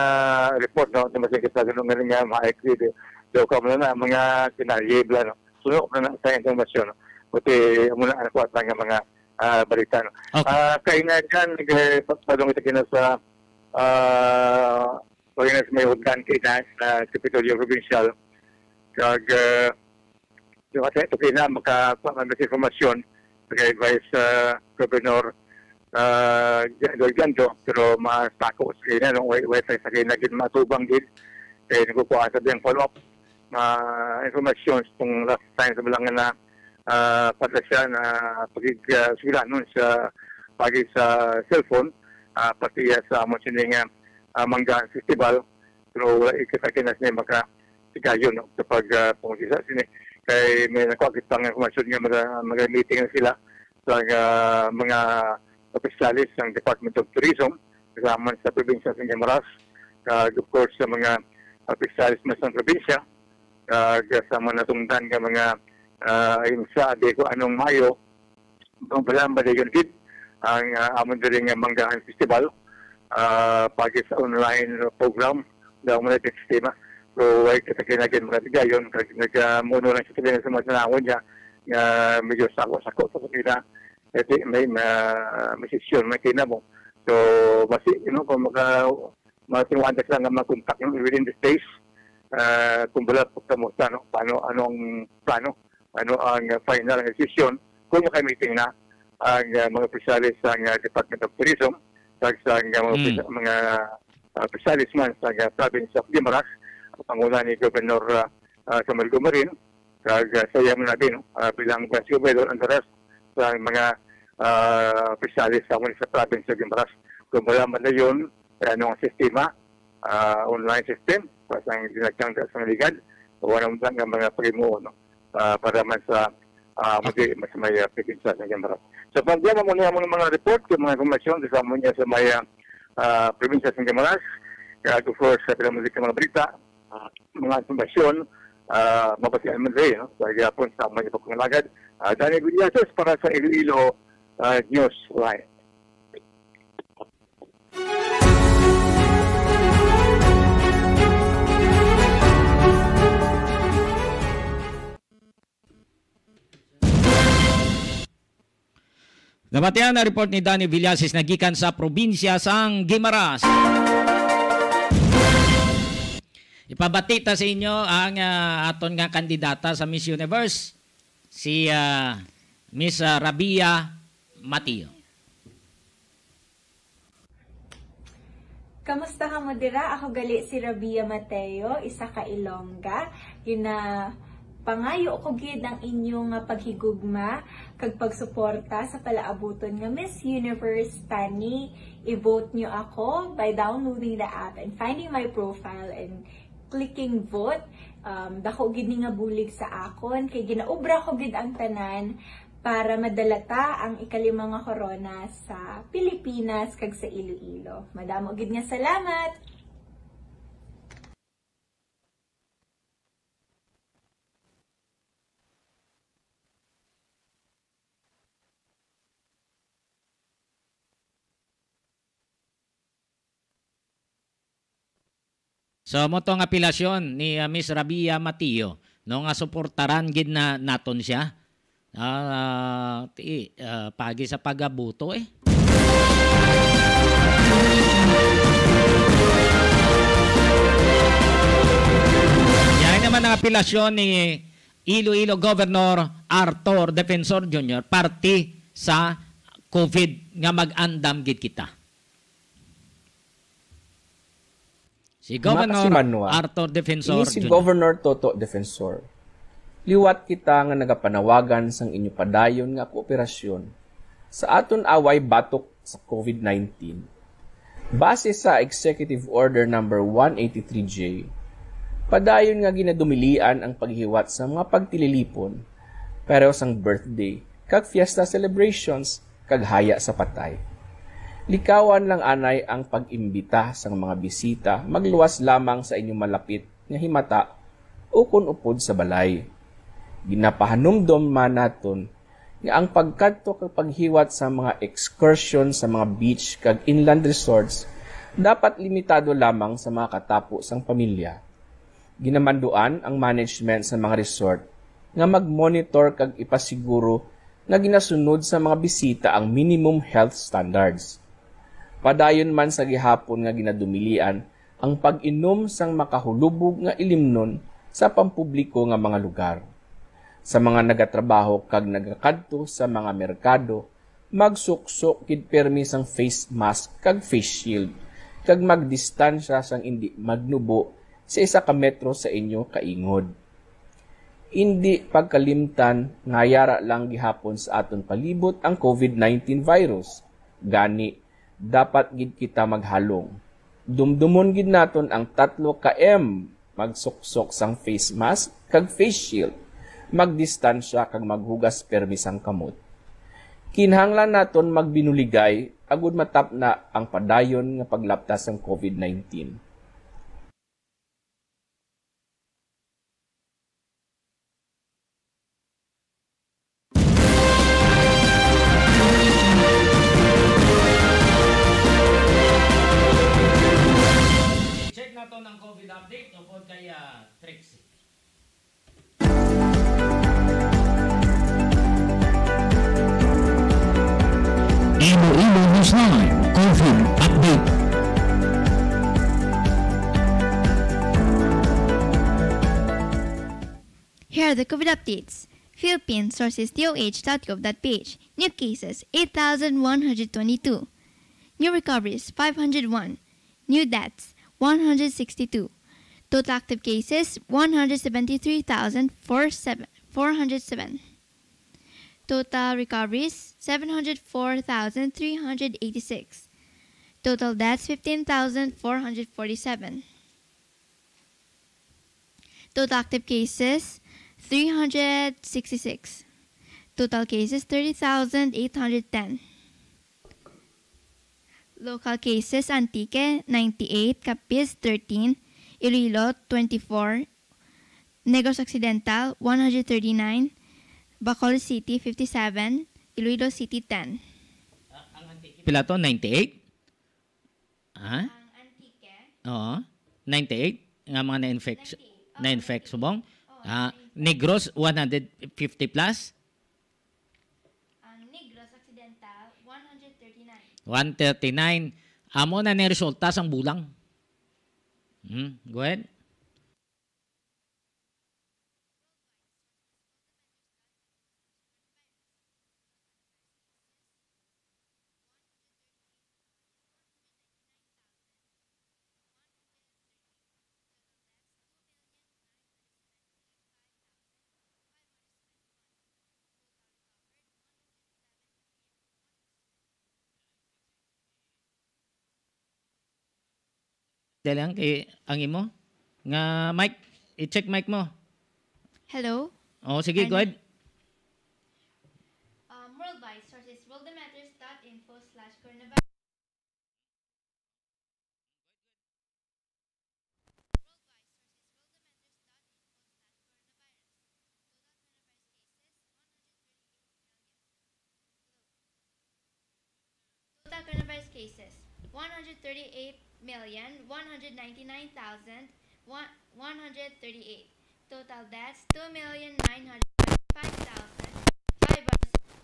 report, no? Sa masing kita ganun nga rin nga, ma-agree, di, di ko mo na, mga kinayibla, no? Suno na na sa informasyon, no? Buti, amo na, ano ko, at nga mga, ah, balita, no? Okay. Ah, kay na dyan, nag-, padung ito kina sa, ah, pag may hudlan kay na sa Kapitolyo Provincial, kag, ah, yung kasi ito kina, makakuha man sa informasyon, kay Vice, ah, Governor, ah, Gando, pero mas tako sa kina, no? Way, way, sa kina, gid matubang gid, kay nagkukuha sa biyang follow-up, ah, information kung last time sa mga na, ah, pati siya na pagig, ah, sulanon sa pagi sa cellphone, ah, pati, ah, sa amo sini nga, ah, Manggahan Festival, pero wala kita kinas niya maka sigayon, no, sa pag, ah, pangusisa sini. Kay may nakuha kita nga informasyon nga maga-, maga-meeting na sila sa, ah, mga opisyalis ng Department of Tourism, kasama sa probinsya sa Guimaras, kag, of course, sa mga opisyalis man sa probinsya, kag sa mga natungdan nga mga, ah, ayun sa, di ko anong Mayo, kung pala ba dayon gid ang, ah, amon diri nga Manggahan Festival, ah, pagi sa online program, daw mo na sistema. So, way kita kinagin mga tigayon, kag nag, ah, muno lang sa tigayon sa mga tanawon niya, nga medyo sako-sako sa kanila. Kasi may, ma-, may sesyon, may kinamo. So, basi, you know, kung maka-, matinguhan ka sila nga mag-contact yung within the space, ah, kung wala, pagkamusta, no? Paano, anong plano? Ano ang final nga desisyon kung maka-meeting na ang, ah, mga opisyales sa, ah, Department of Tourism, kag sa, ah, mga Mm. opis-, mga, ah, opisyales man sa, ah, province of Guimaras, ang panguna ni Governor, ah, ah, Samuel Gumarin, kag, ah, sa iya man abi, no, ah, bilang Vice Governor, ang the rest sa mga, ah, opisyales sa, sa province of Guimaras. Kung wala man na yun, eh, ano ang sistema, ah, online system, para sa dinagkang sa mga ligad, o ano man nga mga paghimuon, no? Ah, para man sa, ah, Mag-, mas may, ah, probinsya sa Guimaras. So, pag mo muna ang mga report, yung mga informasyon sa mo niya sa may, ah, ah, probinsya sa Guimaras, kaya of course, sa pinamuli ka mga balita, ah, mga informasyon, ah, mabasihan man rin, no? Sa gihapon sa mga ipagpangalagad, ah, Danny Villases para sa Iloilo, ah, News Line. Nabatian na report ni Danny Villasis na gikan sa probinsya sang Guimaras. Ipabati ta sa inyo ang, ah, aton nga kandidata sa Miss Universe, si, ah, Miss, ah, Rabia Mateo. Kamusta kamo dira? Ako gali si Rabia Mateo, isa ka Ilongga. Ginapangayo ko gid ang inyo nga paghigugma kag pagsuporta sa palaabuton nga Miss Universe tani. I-vote nyo ako by downloading the app and finding my profile and clicking vote. Um, dako gid ni nga bulig sa akon, kay ginaobra ko gid ang tanan para madala ta ang ikalima nga korona sa Pilipinas kag sa Iloilo. Madamo gid nga salamat! So, mo to ang apelasyon ni, ah, Miss Rabia Mateo, no, nga suportaran gid na naton siya. Ah, ti, ah, pagi sa pagabuto, eh. Yan naman ang apelasyon ni Iloilo Governor Arthur Defensor Junior, parte sa COVID nga mag-andam gid kita. Si Governor Makasimanwa. Arthur Defensor Ini si Junior. Governor Toto Defensor. Liwat kita nga nagapanawagan sang inyo padayon nga kooperasyon sa aton away batok sa covid nineteen. Base sa Executive Order Number one eighty-three J, padayon nga ginadumilian ang paghiwat sa mga pagtililipon, pareho sang birthday, kag fiesta celebrations, kag haya sa patay. Likawan lang anay ang pag-imbita sang mga bisita, magluwas lamang sa inyong malapit nga himata ukon upod sa balay. Ginapahanumdom man naton nga ang pagkadto kag paghiwat sa mga excursion sa mga beach kag inland resorts dapat limitado lamang sa mga katapo sang pamilya. Ginamanduan ang management sa mga resort nga mag-monitor kag ipasiguro nga ginasunod sa mga bisita ang minimum health standards. Padayon man sa gihapon nga ginadumilian ang pag-inom sang makahulubog nga ilimnon sa pampubliko nga mga lugar. Sa mga nagatrabaho kag nagakadto sa mga merkado, magsuksok gid pirmi sang face mask kag face shield, kag magdistansya sang indi magnubo sa isa ka metro sa inyo kaingod. Indi pagkalimtan nga yara lang gihapon sa aton palibot ang covid nineteen virus. Gani, dapat gid kita maghalong. Dumdumon gid naton ang tatlo ka M, magsuksok sang face mask kag face shield, magdistansya kag maghugas pirmi sang kamot. Kinahanglan naton magbinuligay agud matapna ang padayon nga paglapta sang covid nineteen. Check naton ang covid update upod kay, ah, Trixie. Iloilo Newsline COVID Update. Here are the COVID updates. Philippines, sources D O H dot gov dot P H. New cases, eight thousand one hundred twenty-two. New recoveries, five hundred one. New deaths, one hundred sixty-two. Total active cases, one hundred seventy-three thousand four hundred seven. Total recoveries, seven hundred four thousand three hundred eighty-six. Total deaths, fifteen thousand four hundred forty-seven. Total active cases, three hundred sixty-six. Total cases, thirty thousand eight hundred ten. Local cases, Antique, ninety-eight, Capiz, thirteen, Iloilo, twenty-four, Negros Occidental, one hundred thirty-nine, Bacolod City, fifty-seven, Iloilo City, ten. Ah, ang Antique, pila to? Ninety-eight? Ha? Ang Antique? Oo. Ninety-eight nga mga na-infect, ninety-eight. Oo, na-infect ninety-eight. Subong? Oo, ah, ninety-eight. Negros, one hundred fifty plus? Ang Negros Occidental, one hundred thirty-nine. One thirty-nine. Amo na ni resulta sang bulang. Hmm, go ahead. Dali lang kay ang imo nga mic, i-check mic mo. Hello? Oh, sige, go ahead. Um, worldwide sources, worldometers dot info slash coronavirus. Total coronavirus cases, one hundred thirty-eight million, one hundred ninety-nine thousand, one hundred thirty-eight. Total deaths, two million nine hundred five thousand five hundred sixty.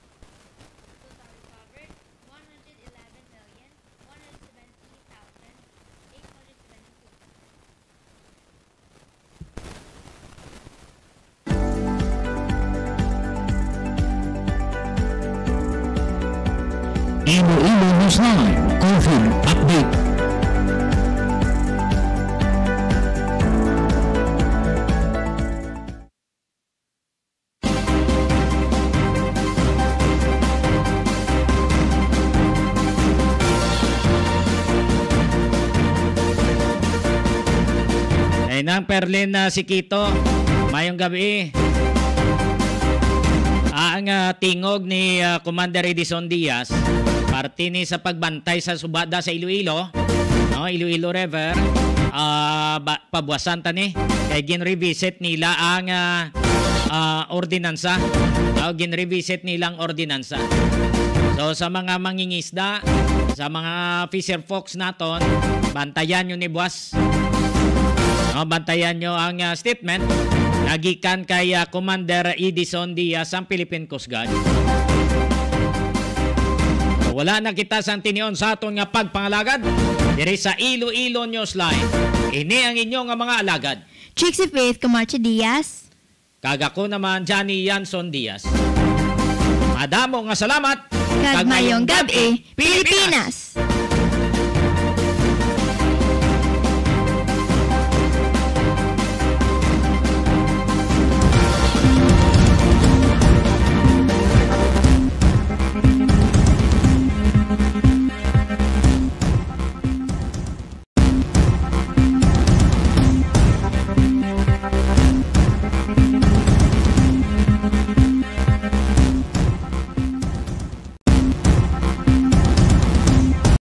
Total recovered, one hundred eleven million, one hundred seventy thousand eight hundred seventy-two. Iloilo Newsline COVID Update. Perlin, ah, Siquito, mayong gabi. Ah, ang, ah, tingog ni, ah, Commander Edison Diaz, parte ni sa pagbantay sa subada sa Iloilo, no, Iloilo River, ah, ba, pabuwasan ta ni, kay gin-revisit nila ang, ah, ah, ordinansa. Oh, gin-revisit nila ang ordinansa. So, sa mga mangingisda, sa mga fisher folks naton, bantayan nyo ni buwas. No, bantayan nyo ang, ah, statement nga gikan kay, ah, Commander Edison Diaz sang Philippine Coast Guard. Wala na kita sang tinion sa aton nga pagpangalagad diri sa Iloilo Newsline. Ini ang inyo nga mga alagad. Trixie Faith Camacho Diaz. Kag ako naman, Johnny Yanson Diaz. Madamo nga salamat. Kag mayong gab-i, Pilipinas.